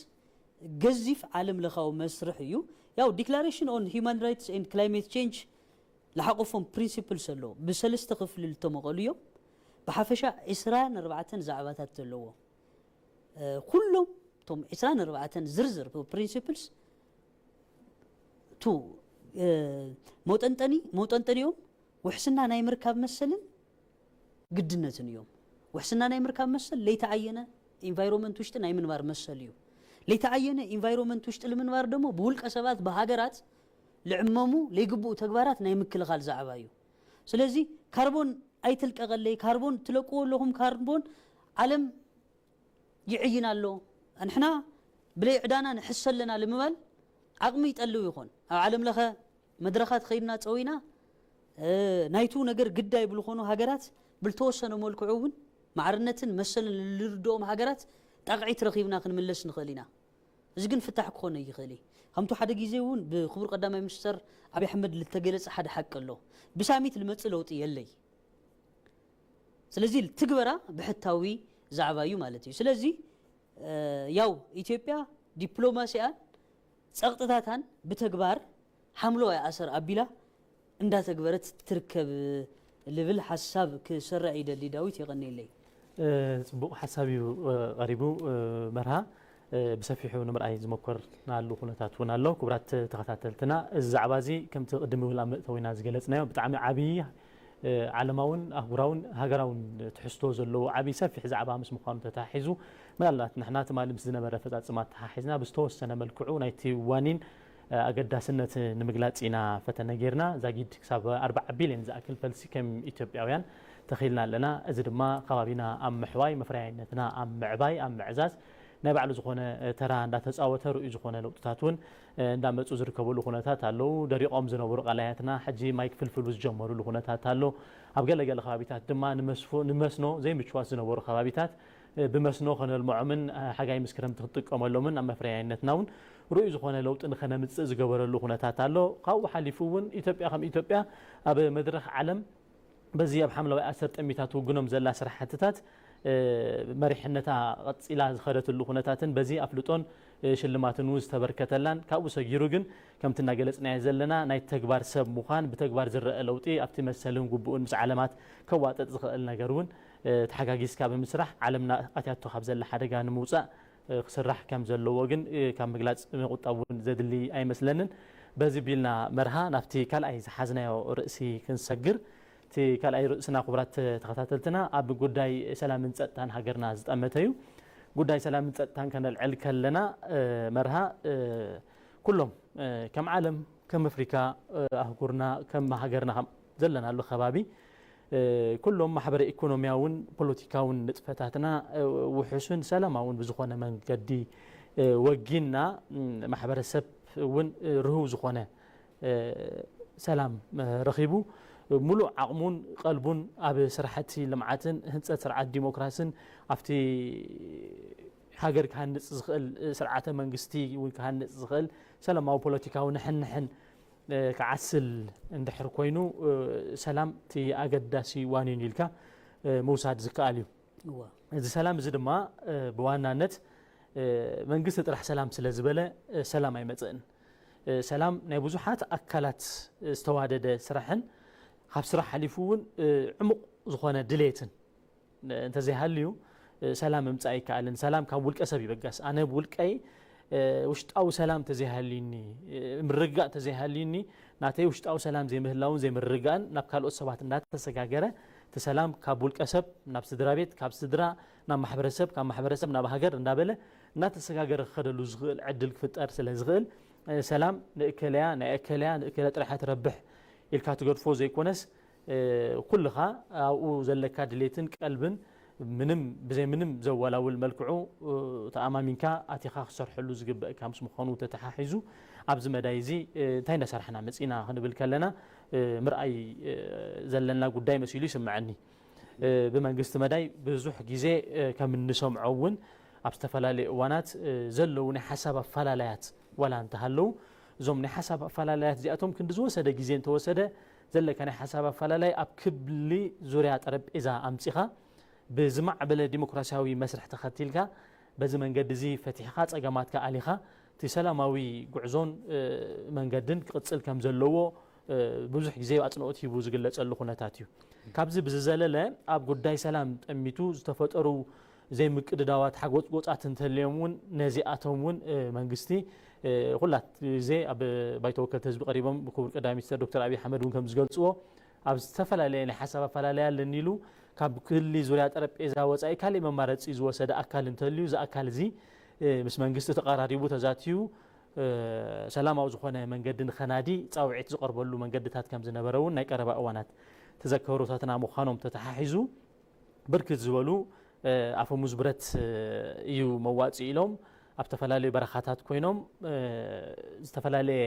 ገዚፍ ዓለም ለኻዊ መስርሕ እዩ። ያው ዲክላሬሽን ኦን ሂማን ራይትስ ኤንድ ክላይሜት ቼንጅ ልሓቆፎም ፕሪንሲፕልስ ኣለዎ ብሰለስተ ክፍሊ ልተመቐሉ እዮም። ብሓፈሻ ዕስራን ኣርባዕተን ዛዕባታት ኣለዎ። ኩሎም እቶም ዕስራን ኣርባዕተን ዝርዝር ፕሪንሲፕልስ ቱ መውጠንጠኒ መውጠንጠኒኦም ውሕስና ናይ ምርካብ መሰልን ግድነትን እዮም። ውሕስና ናይ ምርካብ መሰል ለይተዓየነ ኢንቫይሮንመንት ውሽጢ ናይ ምንባር መሰል እዩ። ለይተዓየነ ኢንቫይሮንመንት ውሽጢ ንምንባር ደሞ ብውልቀ ሰባት ብሃገራት ልዕመሙ ለይግብኡ ተግባራት ናይ ምክልኻል ዛዕባ እዩ። ስለዚ ካርቦን ኣይትልቀቐለይ፣ ካርቦን ትለቅዎ ኣለኹም፣ ካርቦን ዓለም ይዕይን ኣሎ፣ ንሕና ብለይ ዕዳና ንሕሰ ኣለና ንምባል ዓቕሚ ይጠልብ ይኾን። ኣብ ዓለም ለኸ መድረኻት ኸይድና ጸዊና ናይቱ ነገር ግዳይ ብልኾኑ ሃገራት ብልተወሰነ መልክዑ እውን ማዕርነትን መሰልን ልርድኦም ሃገራት ጣቕዒት ረኺብና ክንምለስ ንኽእል ኢና። እዚ ግን ፍታሕ ክኾን ኣይኽእል እዩ። ከምቱ ሓደ ግዜ እውን ብክቡር ቀዳማይ ሚኒስተር ኣብይ ኣሕመድ ልተገለጸ ሓደ ሓቂ ኣሎ። ብሳሚት ልመጽእ ለውጢ የለይ። ስለዚ ትግበራ ብሕታዊ ዛዕባ እዩ ማለት እዩ። ስለዚ ያው ኢትዮጵያ ዲፕሎማሲኣን ጸቕጥታታን ብተግባር ሓምለዋይ ኣሰር ኣቢላ እንዳተግበረት ትርከብ ልብል ሓሳብ ክሰርዕ ይደሊ። ዳዊት የቐንየለይ። ጽቡቕ ሓሳብ እዩ ቀሪቡ መርሃ። ብሰፊሑ ንምርኣይ ዝመኮርናሉ ኩነታት እውን ኣሎ። ክቡራት ተኸታተልትና፣ እዚ ዛዕባ እዚ ከምቲ ቅድሚ ውላ መእተዊና ዝገለጽናዮ ብጣዕሚ ዓብዪ ዓለማውን ኣህጉራውን ሃገራውን ትሕዝቶ ዘለዎ ዓብዪ ሰፊሕ ዛዕባ ምስ ምዃኑ ተተሓሒዙ፣ ምናልባት ንሕና ትማሊ ምስ ዝነበረ ኣፈጻጽማ ተተሓሒዝና ብዝተወሰነ መልክዑ ናይቲ ዋኒን ኣገዳስነት ንምግላጽ ኢና ፈተነ ጌርና። ዛጊድ ክሳብ ኣርባዓ ቢልዮን ዝኣክል ፈልሲ ከም ኢትዮጵያውያን ተኺልና ኣለና። እዚ ድማ ከባቢና ኣብ ምሕዋይ፣ መፍረያይነትና ኣብ ምዕባይ፣ ኣብ ምዕዛዝ ናይ ባዕሉ ዝኾነ ተራ እንዳተጻወተ ርእዩ ዝኾነ ለውጥታት እውን እንዳመጹ ዝርከበሉ ኩነታት ኣለዉ። ደሪቖም ዝነበሩ ቃላያትና ሕጂ ማይ ክፍልፍሉ ዝጀመሩሉ ኩነታት ኣሎ። ኣብ ገለገለ ከባቢታት ድማ ንመስኖ ዘይምችዋት ዝነበሩ ከባቢታት ብመስኖ ከነልምዖምን ሓጋይ ምስ ክረምቲ ክንጥቀመሎምን ኣብ መፍረያይነትና እውን ርኡይ ዝኾነ ለውጢ ንኸነምፅእ ዝገበረሉ ኩነታት ኣሎ። ካብኡ ሓሊፉ እውን ኢትዮጵያ ከም ኢትዮጵያ ኣብ መድረኽ ዓለም በዚ ኣብ ሓምለዋይ ኣሰር ጠሚታ ትውግኖም ዘላ ስራሕትታት መሪሕነታ ቀፂላ ዝኸደትሉ ኩነታትን በዚ ኣፍልጦን ሽልማትን እውን ዝተበርከተላን ካብኡ ሰጊሩ ግን ከምቲ እናገለፅናዮ ዘለና ናይ ተግባር ሰብ ምዃን ብተግባር ዝረአ ለውጢ ኣብቲ መሰልን ግቡእን ምስ ዓለማት ከዋጥጥ ዝኽእል ነገር እውን ተሓጋጊዝካ ብምስራሕ ዓለምና ኣትያቶ ካብ ዘላ ሓደጋ ንምውፃእ ክስራሕ ከም ዘለዎ ግን ካብ ምግላፅ ምቁጣብ እውን ዘድሊ ኣይመስለንን። በዚ ቢልና መርሃ ናብቲ ካልኣይ ዝሓዝናዮ ርእሲ ክንሰግር። እቲ ካልኣይ ርእስና ክቡራት ተኸታተልትና ኣብ ጉዳይ ሰላምን ፀጥታን ሃገርና ዝጠመተ እዩ። ጉዳይ ሰላምን ፀጥታን ከነልዕል ከለና መርሃ ኩሎም ከም ዓለም ከም ኣፍሪካ ኣህጉርና ከም ሃገርና ዘለናሉ ከባቢ ኩሎም ማሕበረ ኢኮኖሚያውን ፖለቲካውን ንጥፈታትና ውሑስን ሰላማውን ብዝኾነ መንገዲ ወጊንና ማሕበረሰብ እውን ርህው ዝኾነ ሰላም ረኺቡ ሙሉእ ዓቕሙን ቀልቡን ኣብ ስራሕቲ ልምዓትን ህንፀት ስርዓት ዲሞክራስን ኣብቲ ሃገር ክሃንፅ ዝኽእል ስርዓተ መንግስቲ እውን ክሃንፅ ዝኽእል ሰላማዊ ፖለቲካዊ ንሕንሕን ክዓስል እንድሕር ኮይኑ ሰላም እቲ ኣገዳሲ ዋኒን ኢልካ ምውሳድ ዝከኣል እዩ። እዚ ሰላም እዚ ድማ ብዋናነት መንግስቲ ጥራሕ ሰላም ስለ ዝበለ ሰላም ኣይመፅእን። ሰላም ናይ ብዙሓት ኣካላት ዝተዋደደ ስራሕን ካብ ስራሕ ሓሊፉ እውን ዕሙቕ ዝኾነ ድሌትን እንተዘይሃልዩ ሰላም ምምፃእ ኣይከኣልን። ሰላም ካብ ውልቀ ሰብ ይበገስ። ኣነ ብውልቀይ ውሽጣዊ ሰላም ተዘይሃልዩኒ፣ ምርግጋእ ተዘይሃልዩኒ ናተይ ውሽጣዊ ሰላም ዘይምህላውን ዘይምርግጋእን ናብ ካልኦት ሰባት እንዳተሰጋገረ እቲ ሰላም ካብ ውልቀ ሰብ ናብ ስድራ ቤት፣ ካብ ስድራ ናብ ማሕበረሰብ፣ ካብ ማሕበረሰብ ናብ ሃገር እንዳበለ እናተሰጋገረ ክኸደሉ ዝኽእል ዕድል ክፍጠር ስለ ዝኽእል ሰላም ንእከለያ ናይ እከለያ ንእከለ ጥራሕ ትረብሕ ኢልካ ትገድፎ ዘይኮነስ ኩልኻ ኣብኡ ዘለካ ድሌትን ቀልብን ምንም ብዘይ ምንም ዘወላውል መልክዑ ተኣማሚንካ ኣቲኻ ክሰርሐሉ ዝግበእካ ምስ ምዃኑ ተተሓሒዙ ኣብዚ መዳይ እዚ እንታይ እናሰራሕና መፂና ክንብል ከለና ምርኣይ ዘለና ጉዳይ መሲሉ ይስምዐኒ። ብመንግስቲ መዳይ ብዙሕ ግዜ ከም እንሰምዖ እውን ኣብ ዝተፈላለዩ እዋናት ዘለዉ ናይ ሓሳብ ኣፈላለያት ዋላ እንተሃለዉ እዞም ናይ ሓሳብ ኣፈላለያት እዚኣቶም ክንዲ ዝወሰደ ግዜ እንተወሰደ ዘለካ ናይ ሓሳብ ኣፈላለይ ኣብ ክብሊ ዙርያ ጠረጴዛ ኣምፂኻ ብዝማዕበለ ዲሞክራሲያዊ መስርሕ ተኸቲልካ በዚ መንገዲ እዚ ፈቲሕኻ ፀገማትካ ኣሊኻ እቲ ሰላማዊ ጉዕዞን መንገድን ክቕፅል ከም ዘለዎ ብዙሕ ግዜ ኣፅንኦት ሂቡ ዝግለፀሉ ኩነታት እዩ። ካብዚ ብዝዘለለ ኣብ ጉዳይ ሰላም ጠሚቱ ዝተፈጠሩ ዘይምቅድዳዋት ሓጎፅጎፃት እንተልዮም እውን ነዚኣቶም እውን መንግስቲ ኩላት ግዜ ኣብ ባይቶ ወከልቲ ህዝቢ ቀሪቦም ብክቡር ቀዳማይ ሚኒስተር ዶክተር ኣብይ ኣሕመድ እውን ከም ዝገልፅዎ ኣብ ዝተፈላለየ ናይ ሓሳብ ኣፈላለያ ኣለኒ ኢሉ ካብ ክሊ ዙርያ ጠረጴዛ ወጻኢ ካሊእ መማረጺ ዝወሰደ ኣካል እንተልዩ፣ እዚ ኣካል እዚ፣ እ፣ ምስ መንግስቲ ተቐራሪቡ ተዛትዩ፣ እ፣ ሰላማዊ ዝኾነ መንገዲ ንኸናዲ ጻውዒት ዝቐርበሉ መንገድታት ከም ዝነበረ እውን ናይ ቀረባ እዋናት ተዘከሩታትና ምዃኖም ተተሓሒዙ፣ ብርክት ዝበሉ፣ እ፣ ኣፈሙዝ ብረት፣ እ፣ እዩ መዋጽኢ ኢሎም ኣብ ዝተፈላለዩ በረኻታት ኮይኖም፣ እ፣ ዝተፈላለየ፣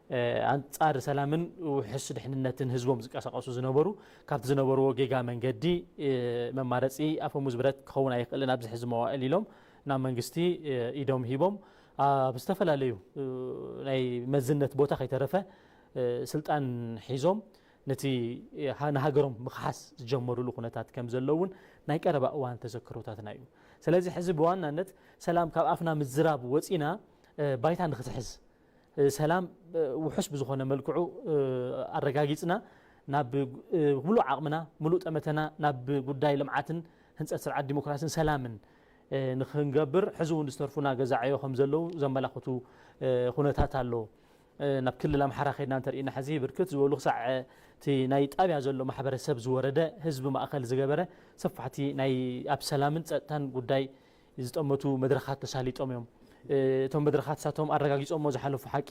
እ፣ ኣንጻር ሰላምን ውሕስ ድሕንነትን ህዝቦም ዝቀሳቀሱ ዝነበሩ፣ ካብቲ ዝነበርዎ ጌጋ መንገዲ፣ እ፣ መማረጺ ኣፈሙዝ ብረት ክኸውን ኣይኽእልን ኣብዚ ሕዚ መዋእል ኢሎም ናብ መንግስቲ፣ እ፣ ኢዶም ሂቦም ኣብ ዝተፈላለዩ፣ እ፣ ናይ መዝነት ቦታ ከይተረፈ፣ እ፣ ስልጣን ሒዞም ነቲ፣ እ፣ ሃ-፣ ንሃገሮም ምኽሓስ ዝጀመሩሉ ኩነታት ከም ዘሎ እውን ናይ ቀረባ እዋን ተዘክሮታትና እዩ። ስለዚ ሕዚ ብዋናነት ሰላም ካብ ኣፍና ምዝራብ ወጺና፣ እ፣ ባይታ ንክትሕዝ፣ እ፣ ሰላም፣ እ፣ ውሑስ ብዝኾነ መልክዑ፣ እ፣ ኣረጋጊጽና ናብ፣ እ፣ ሙሉእ ዓቕምና፣ ሙሉእ ጠመተና ናብ ጉዳይ ልምዓትን ህንጸት ስርዓት ዲሞክራሲን ሰላምን፣ እ፣ ንክንገብር ሕዚ እውን ዝተርፉና ገዛ ዕዮ ከም ዘለዉ ዘመላኽቱ፣ እ፣ ኩነታት ኣሎ። እ፣ ናብ ክልል ኣምሓራ ከይድና እንተርኢና ሕዚ ብርክት ዝበሉ ክሳዕ እቲ ናይ ጣብያ ዘሎ ማሕበረሰብ ዝወረደ ህዝቢ ማእከል ዝገበረ ሰፋሕቲ ናይ ኣብ ሰላምን ጸጥታን ጉዳይ ዝጠመቱ መድረኻት ተሳሊጦም እዮም። እ፣ እቶም መድረኻት ንሳቶም ኣረጋጊጾሞ ዝሓለፉ ሓቂ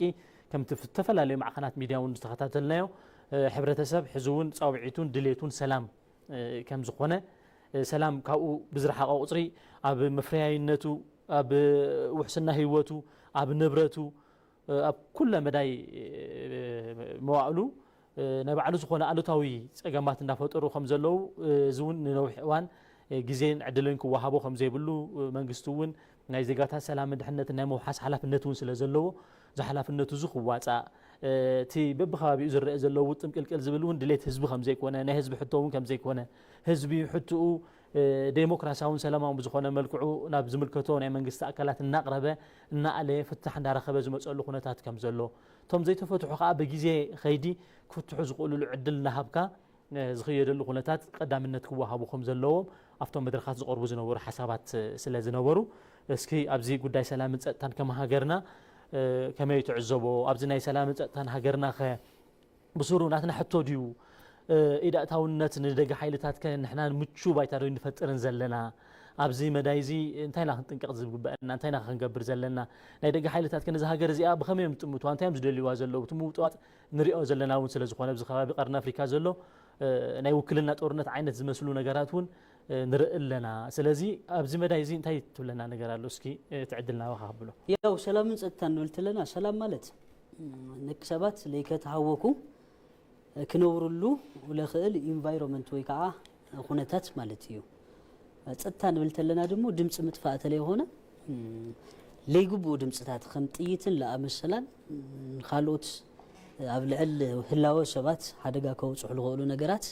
ከምቲ ዝተፈላለዩ ማዕኸናት ሚድያ እውን ዝተኸታተልናዮ፣ እ፣ ሕብረተሰብ ሕዚ እውን ጻውዒቱን ድሌቱን ሰላም፣ እ፣ ከም ዝኾነ፣ እ፣ ሰላም ካብኡ ብዝረሓቐ ቁጽሪ ኣብ መፍረያይነቱ፣ ኣብ ውሕስና ህይወቱ፣ ኣብ ንብረቱ፣ እ፣ ኣብ ኩለ መዳይ፣ እ፣ መዋእሉ፣ እ፣ ናይ ባዕሉ ዝኾነ ኣሉታዊ ጸገማት እንዳፈጠሩ ከም ዘለዉ፣ እ፣ እዚ እውን ንነዊሕ እዋን፣ እ፣ ግዜን ዕድልን ክወሃቦ ከም ዘይብሉ፣ እ፣ መንግስቲ እውን ናይ ዜጋታት ሰላምን ድሕነትን ናይ ምውሓስ ሓላፍነት እውን ስለ ዘለዎ፣ እዚ ሓላፍነቱ እዚ ክዋጻእ፣ እ፣ እቲ በብከባቢኡ ዝረአ ዘሎ ውጥም ቅልቅል ዝብል እውን ድሌት ህዝቢ ከም ዘይኮነ፣ ናይ ህዝቢ ሕቶ እውን ከም ዘይኮነ፣ ህዝቢ ሕቶኡ፣ እ፣ ዴሞክራሲያውን ሰላማውን ብዝኾነ መልክዑ ናብ ዝምልከቶ ናይ መንግስቲ ኣካላት እናቕረበ፣ እናኣለየ፣ ፍታሕ እንዳረኸበ ዝመፀሉ ኩነታት ከም ዘሎ፣ እቶም ዘይተፈትሑ ከዓ ብግዜ ኸይዲ ክፍትሑ ዝኽእሉሉ ዕድል እናሃብካ፣ እ፣ ዝኽየደሉ ኩነታት ቀዳምነት ክወሃቡ ከም ዘለዎም ኣብቶም መድረኻት ዝቐርቡ ዝነበሩ ሓሳባት፣ እ፣ ስለ ዝነበሩ፣ እስኪ ኣብዚ ጉዳይ ሰላምን ጸጥታን ከም ሃገርና፣ እ፣ ከመይ ትዕዘቦ? ኣብዚ ናይ ሰላምን ጸጥታን ሃገርና ኸ ብሱሩ ናትና ሕቶ ድዩ? እ፣ ኢድ ኣእታውነት ንደገ ሓይልታት ከ ንሕና ምቹ ባይታ ዶ ንፈጥርን ዘለና? ኣብዚ መዳይ እዚ እንታይ ኢና ክንጥንቀቕ ዝግበአና? እንታይ ኢና ክንገብር ዘለና? ናይ ደገ ሓይልታት ከ ነዚ ሃገር እዚኣ ብኸመይ እዮም ዝጥምትዋ? እንታይ እዮም ዝደልይዋ ዘለዉ? እቲ ምውጥዋጥ ንሪኦ ዘለና እውን ስለ ዝኾነ፣ ኣብዚ ከባቢ ቀርኒ ኣፍሪካ ዘሎ፣ እ፣ ናይ ውክልና ጦርነት ዓይነት ዝመስሉ ነገራት እውን፣ እ፣ ንርኢ ኣለና። ስለዚ ኣብዚ መዳይ እዚ እንታይ ትብለና ነገር ኣሎ? እስኪ፣ እ፣ እቲ ዕድል ናባኻ ከብሎ። ያው ሰላምን ጸጥታን ንብል ተለና፣ ሰላም ማለት፣ ም፣ ደቂ ሰባት ለይከተሃወኩ ክነብርሉ ለኽእል ኢንቫይሮንመንት ወይ ከዓ ኩነታት ማለት እዩ። ጸጥታ ንብል ተለና ድሞ ድምፂ ምጥፋእ ተለይኾነ፣ ም፣ ለይግብኡ ድምፅታት ከም ጥይትን ለኣመሰላን፣ ም፣ ካልኦት ኣብ ልዕል ህላወ ሰባት ሓደጋ ከውፅሑ ዝኽእሉ ነገራት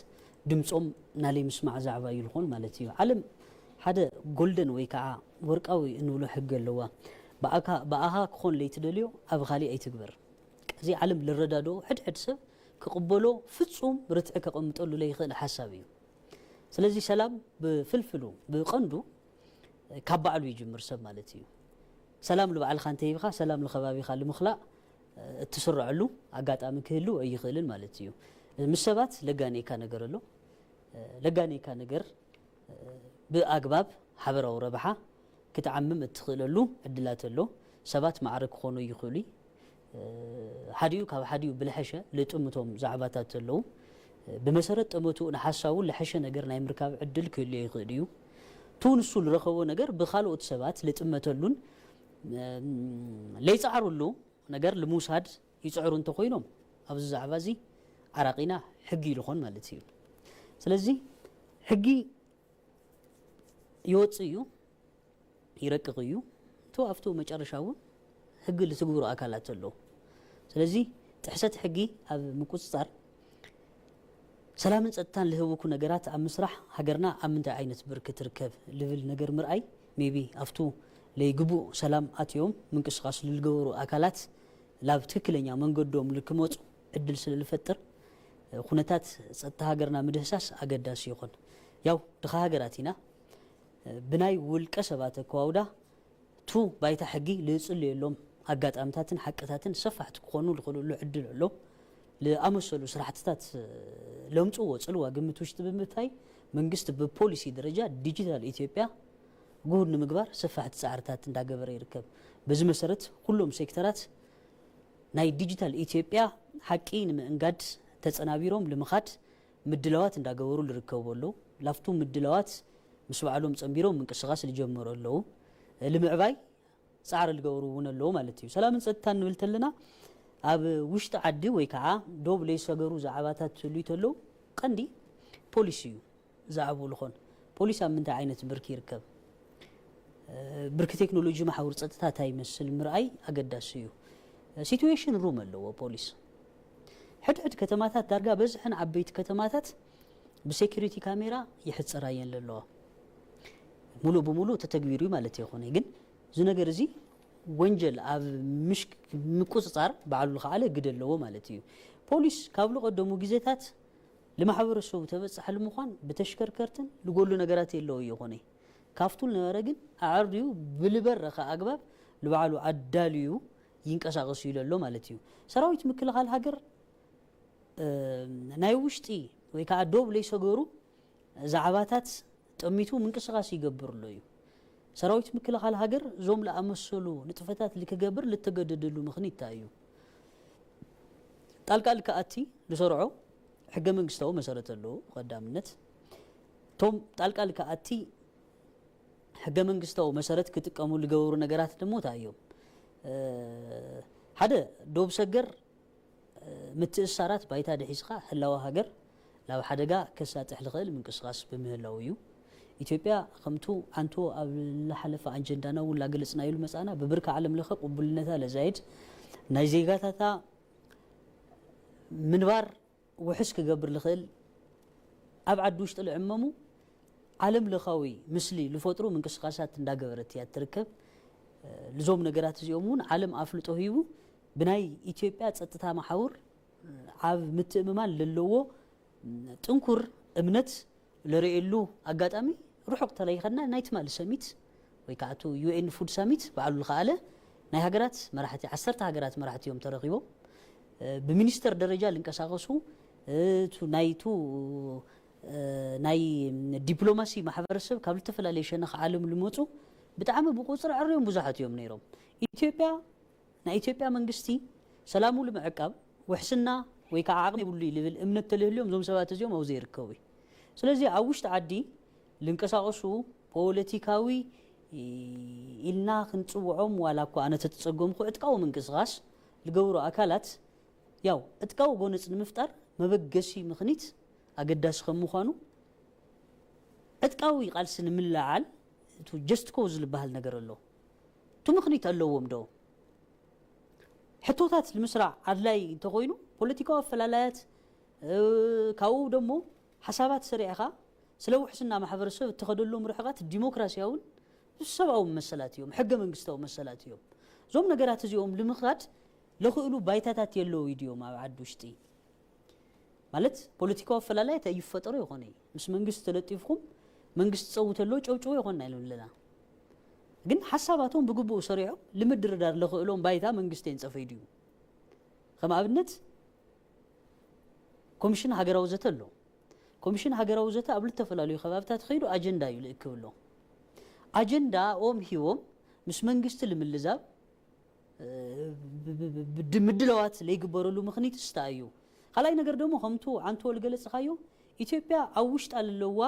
ድምፆም ናለይ ምስማዕ ዛዕባ እዩ ዝኾን ማለት እዩ። ዓለም ሓደ ጎልደን ወይ ከዓ ወርቃዊ እንብሎ ሕጊ ኣለዋ። ብኣካ-፣ ብኣኻ ክኾን ለይትደልዮ ኣብ ካሊእ ኣይትግበር። እዚ ዓለም ልረዳድኦ ሕድሕድ ሰብ ክቕበሎ ፍጹም ርትዒ ከቐምጠሉ ለይኽእል ሓሳብ እዩ። ስለዚ ሰላም ብፍልፍሉ፣ ብቐንዱ ካብ ባዕሉ ይጅምር ሰብ ማለት እዩ። ሰላም ንባዕልኻ እንተሂብኻ፣ ሰላም ንኸባቢኻ ልምኽላእ እትስረዐሉ ኣጋጣሚ ክህልው ኣይኽእልን ማለት እዩ። ምስ ሰባት ለጋኔካ ነገር ኣሎ። ለጋኔካ ነገር ብኣግባብ ሓበራዊ ረብሓ ክትዓምም እትኽእለሉ ዕድላት ኣሎ። ሰባት ማዕረ ክኾኑ ይኽእሉ። ሓዲኡ ካብ ሓዲኡ ብልሐሸ ልጥምቶም ዛዕባታት ኣለዉ። ብመሰረት ጠመትኡ ንሓሳቡ ልሐሸ ነገር ናይ ምርካብ ዕድል ክህልዮ ይኽእል እዩ። እቱ ንሱ ዝረኸቦ ነገር ብኻልኦት ሰባት ልጥመተሉን፣ እም፣ ለይጸዓሩሉ ነገር ልምውሳድ ይጽዕሩ እንተኾይኖም፣ ኣብዚ ዛዕባ እዚ ዓራቒና ሕጊ ይልኾን ማለት እዩ። ስለዚ ሕጊ ይወጽእ እዩ፣ ይረቅቕ እዩ። እቱ ኣብቱ መጨረሻ እውን ሕጊ ልትግብሩ ኣካላት ኣለዉ። ስለዚ ጥሕሰት ሕጊ ኣብ ምቁጽጻር ሰላምን ጸጥታን ልህውኩ ነገራት ኣብ ምስራሕ ሃገርና ኣብ ምንታይ ዓይነት ብርኪ ትርከብ ልብል ነገር ምርኣይ፣ ሜቢ ኣብቱ ለይግቡእ ሰላም ኣትዮም ምንቅስቃስ ልልገበሩ ኣካላት ላብ ትክክለኛ መንገዶም ልክመጹ ዕድል ስለ ልፈጥር፣ ኩነታት ጸጥታ ሃገርና ምድህሳስ ኣገዳሲ ይኾን። ያው ድኻ ሃገራት ኢና፣ ብናይ ውልቀ ሰባት ኣከዋውዳ ቱ ባይታ ሕጊ ልጽለየሎም ኣጋጣምታትን ሓቅታትን ሰፋሕቲ ክኾኑ ልኽእልሉ ዕድል ኣሎ። ዝኣመሰሉ ስራሕትታት ለምፅዎ ፅልዋ ግምት ውሽጢ ብምእታይ መንግስቲ ብፖሊሲ ደረጃ ዲጂታል ኢትዮጵያ ግሁድ ንምግባር ሰፋሕቲ ፃዕርታት እንዳገበረ ይርከብ። በዚ መሰረት ኩሎም ሴክተራት ናይ ዲጂታል ኢትዮጵያ ሓቂ ንምእንጋድ ተፀናቢሮም ልምኻድ ምድላዋት እንዳገበሩ ዝርከቡ ኣለዉ። ላፍቱ ምድላዋት ምስ ባዕሎም ፀንቢሮም ምንቅስቃስ ዝጀመሩ ኣለዉ። ልምዕባይ ፃዕሪ ዝገብሩ እውን ኣለዉ ማለት እዩ። ሰላምን ፀጥታን ንብል ተለና ኣብ ውሽጢ ዓዲ ወይ ከዓ ዶብ ለይሰገሩ ዛዕባታት ትህሉ ተለዉ ቀንዲ ፖሊስ እዩ ዛዕብኡ ልኾን። ፖሊስ ኣብ ምንታይ ዓይነት ብርኪ ይርከብ? ብርኪ ቴክኖሎጂ መሓውር ፀጥታ እንታይ ይመስል ምርኣይ ኣገዳሲ እዩ። ሲትዌሽን ሩም ኣለዎ ፖሊስ። ሕድሕድ ከተማታት ዳርጋ በዝሐን ዓበይቲ ከተማታት ብሴኩሪቲ ካሜራ ይሕፀራ እየን ዘለዋ። ሙሉእ ብሙሉእ ተተግቢሩ እዩ ማለት ይኾነ ግን እዚ ነገር እዚ ወንጀል ኣብ ምሽ ምቁፅፃር ባዕሉ ዝኸኣለ ግደ ኣለዎ ማለት እዩ። ፖሊስ ካብ ዝቐደሙ ግዜታት ንማሕበረሰቡ ተበፃሒ ንምዃን ብተሽከርከርትን ዝጎሉ ነገራት የለዎ ይኾነ ካብቱ ዝነበረ ግን ኣዕርዩ ብዝበረኸ ኣግባብ ንባዕሉ ኣዳልዩ ይንቀሳቐስ እዩ ዘሎ ማለት እዩ። ሰራዊት ምክልኻል ሃገር ናይ ውሽጢ ወይ ከዓ ዶብ ለይሰገሩ ዛዕባታት ጠሚቱ ምንቅስቃስ ይገብር ኣሎ እዩ። ሰራዊት ምክልኻል ሃገር እዞም ለኣመሰሉ ንጥፈታት ልክገብር ልተገደደሉ ምኽንያት እንታይ እዩ? ጣልቃ ልክኣቲ ዝሰርዖ ሕገ መንግስታዊ መሰረት ኣለዎ። ብቐዳምነት እቶም ጣልቃ ልክኣቲ ሕገ መንግስታዊ መሰረት ክጥቀሙ ዝገበሩ ነገራት ደሞ እንታይ እዮም? ሓደ ዶብ ሰገር ምትእሳራት ባይታ ድሒዝካ ህላወ ሃገር ናብ ሓደጋ ከሳጥሕ ዝኽእል ምንቅስቃስ ብምህላው እዩ። ኢትዮጵያ ከምቱ ኣንቶ ኣብ ዝሓለፈ ኣጀንዳና እውን ላገለፅናዮ መፃና ብብርኪ ዓለም ለኸ ቅቡልነታ ለዛይድ ናይ ዜጋታታ ምንባር ውሕስ ክገብር ዝኽእል ኣብ ዓዲ ውሽጢ ልዕመሙ ዓለም ለኻዊ ምስሊ ልፈጥሩ ምንቅስቃሳት እንዳገበረት እያ ትርከብ። ልዞም ነገራት እዚኦም እውን ዓለም ኣፍልጦ ሂቡ ብናይ ኢትዮጵያ ፀጥታ መሓውር ኣብ ምትእምማን ለለዎ ጥንኩር እምነት ለርእየሉ ኣጋጣሚ ርሑቕ ተለይኸና ናይ ትማሊ ሰሚት ወይ ከዓ እቲ ዩ ኤን ፉድ ሳሚት ባዕሉ ዝኸኣለ ናይ ሃገራት መራሕቲ ዓሰርተ ሃገራት መራሕቲ እዮም ተረኺቦም። ብሚኒስተር ደረጃ ልንቀሳቐሱ ናይቱ ናይ ዲፕሎማሲ ማሕበረሰብ ካብ ዝተፈላለዩ ሸነኽ ዓለም ልመፁ ብጣዕሚ ብቁፅሪ ዕርዮም ብዙሓት እዮም ነይሮም። ኢትዮጵያ ናይ ኢትዮጵያ መንግስቲ ሰላሙ ንምዕቃብ ውሕስና ወይ ከዓ ዓቕሚ የብሉ እዩ ልብል እምነት ተልህልዮም እዞም ሰባት እዚኦም ኣብኡ ዘይርከቡ እዩ። ስለዚ ኣብ ውሽጢ ዓዲ ልንቀሳቐሱ ፖለቲካዊ ኢልና ክንፅውዖም ዋላ እኳ ኣነ ተተፀገምኩ ዕጥቃዊ ምንቅስቃስ ልገብሩ ኣካላት ያው ዕጥቃዊ ጎነፅ ንምፍጣር መበገሲ ምኽኒት ኣገዳሲ ከም ምዃኑ ዕጥቃዊ ቃልሲ ንምልዓል ጀስት ኮዝ ዝበሃል ነገር ኣሎ። እቲ ምኽኒት ኣለዎም ዶ? ሕቶታት ንምስራዕ ኣድላይ እንተኾይኑ ፖለቲካዊ ኣፈላላያት ካብኡ ደሞ ሓሳባት ሰሪዕኻ ስለ ውሕስና ማሕበረሰብ እትኸደሎም ርሕቓት ዲሞክራሲያውን ሰብኣዊ መሰላት እዮም፣ ሕገ መንግስታዊ መሰላት እዮም። እዞም ነገራት እዚኦም ልምኻድ ለኽእሉ ባይታታት የለዉ ድዮም ኣብ ዓዲ ውሽጢ? ማለት ፖለቲካዊ ኣፈላላያት ኣይፈጠሩ ይኾነ ምስ መንግስቲ ተለጢፍኩም መንግስቲ ፀውተ ኣለዎ ጨውጭዎ ይኾንና ኢሉ ኣለና። ግን ሓሳባቶም ብግቡእ ሰሪዖም ልምድርዳር ለኽእሎም ባይታ መንግስቲ የንፀፈይ ድዩ? ከም ኣብነት ኮሚሽን ሃገራዊ ዘተ ኣሎ። ኮሚሽን ሃገራዊ ዘተ ኣብ ልተፈላለዩ ከባብታት ኸይዱ ኣጀንዳ እዩ ልእክብ ኣሎ። ኣጀንዳኦም ሂቦም ምስ መንግስቲ ልምልዛብ ምድለዋት ለይግበረሉ ምኽኒት ስታ እዩ። ካልኣይ ነገር ደሞ ከምቱ ዓንቶ ልገለፅኻዮ ኢትዮጵያ ኣብ ውሽጣ ለለዋ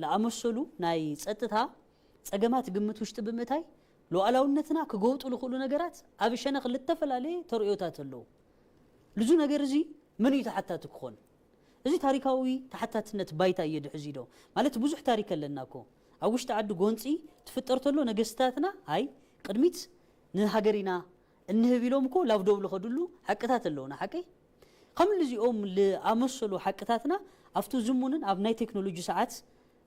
ለኣመሰሉ ናይ ፀጥታ ፀገማት ግምት ውሽጢ ብምእታይ ሉዓላውነትና ክገውጡ ዝኽእሉ ነገራት ኣብ ሸነኽ ልተፈላለየ ተርእዮታት ኣለዉ። ልዙ ነገር እዚ መን እዩ ተሓታቲ ክኾን? እዚ ታሪካዊ ተሓታትነት ባይታ እየ ድሕዚ ዶ ማለት ብዙሕ ታሪክ ኣለና እኮ ኣብ ውሽጢ ዓዲ ጎንፂ ትፍጠር ተሎ ነገስታትና ኣይ ቅድሚት ንሃገር ኢና እንህብ ኢሎም እኮ ላብ ዶብ ልኸድሉ ሓቅታት ኣለውና ሓቂ ከም ልዚኦም ልኣመሰሉ ሓቅታትና ኣብቲ ዝሙንን ኣብ ናይ ቴክኖሎጂ ሰዓት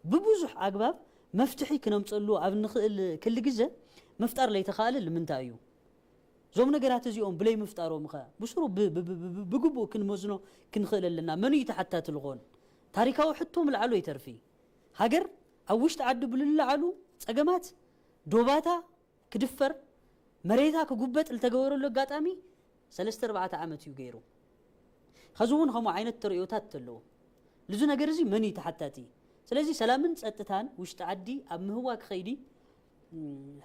ብብዙሕ ኣግባብ መፍትሒ ክነምፀሉ ኣብ ንኽእል ክል ግዘ ምፍጣር ለይተኻእለ ልምንታይ እዩ? እዞም ነገራት እዚኦም ብለይ ምፍጣሮም ኸ ብስሩ ብግቡእ ክንመዝኖ ክንኽእል ኣለና። መን እዩ ተሓታቲ ልኾን? ታሪካዊ ሕቶ ምልዓሉ ይተርፊ። ሃገር ኣብ ውሽጢ ዓዲ ብልለዓሉ ፀገማት ዶባታ ክድፈር መሬታ ክጉበጥ ልተገበረሉ ኣጋጣሚ ሰለስተ ኣርባዕተ ዓመት እዩ ገይሩ። ኸዚ እውን ከምኡ ዓይነት ተርእዮታት ተለዎ። ልዙ ነገር እዚ መን እዩ ተሓታቲ? ስለዚ ሰላምን ጸጥታን ውሽጢ ዓዲ ኣብ ምህዋ ክኸይዲ፣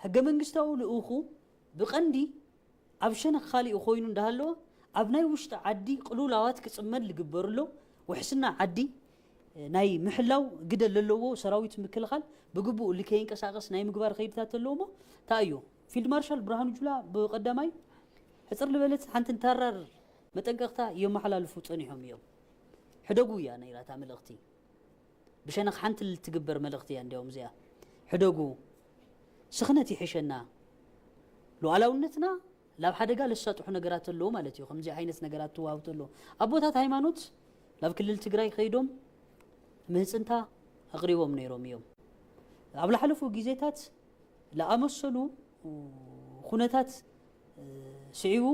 ሕገ መንግስታዊ ልኡኹ ብቐንዲ ኣብ ሸነኽ ካሊኡ ኮይኑ እንዳሃለወ፣ ኣብ ናይ ውሽጢ ዓዲ ቅሉላዋት ክጽመድ ልግበርሎ፣ ውሕስና ዓዲ ናይ ምሕላው ግደ ለለዎ ሰራዊት ምክልኻል ብግቡእ ልከይንቀሳቐስ ናይ ምግባር ከይድታት ኣለዎ። እሞ እንታይ እዩ? ፊልድ ማርሻል ብርሃኑ ጁላ ብቐዳማይ ሕፅር ልበለት ሓንቲ ንታራር መጠንቀቕታ የመሓላልፉ ጸኒሖም እዮም። ሕደጉ እያ ነይራ እታ መልእኽቲ። ብሸነኽ ሓንቲ ልትግበር መልእኽቲ እያ እንዲያውም እዚኣ። ሕደጉ፣ ስኽነት ይሕሸና። ሉዓላውነትና ላብ ሓደጋ ለሳጥሑ ነገራት ኣለዉ ማለት እዩ። ከምዚ ዓይነት ነገራት ትዋሃብ ተሎ ኣቦታት ሃይማኖት ናብ ክልል ትግራይ ከይዶም ምህጽንታ ኣቕሪቦም ነይሮም እዮም። ኣብ ዝሓለፉ ግዜታት ለኣመሰሉ ኩነታት ስዒቡ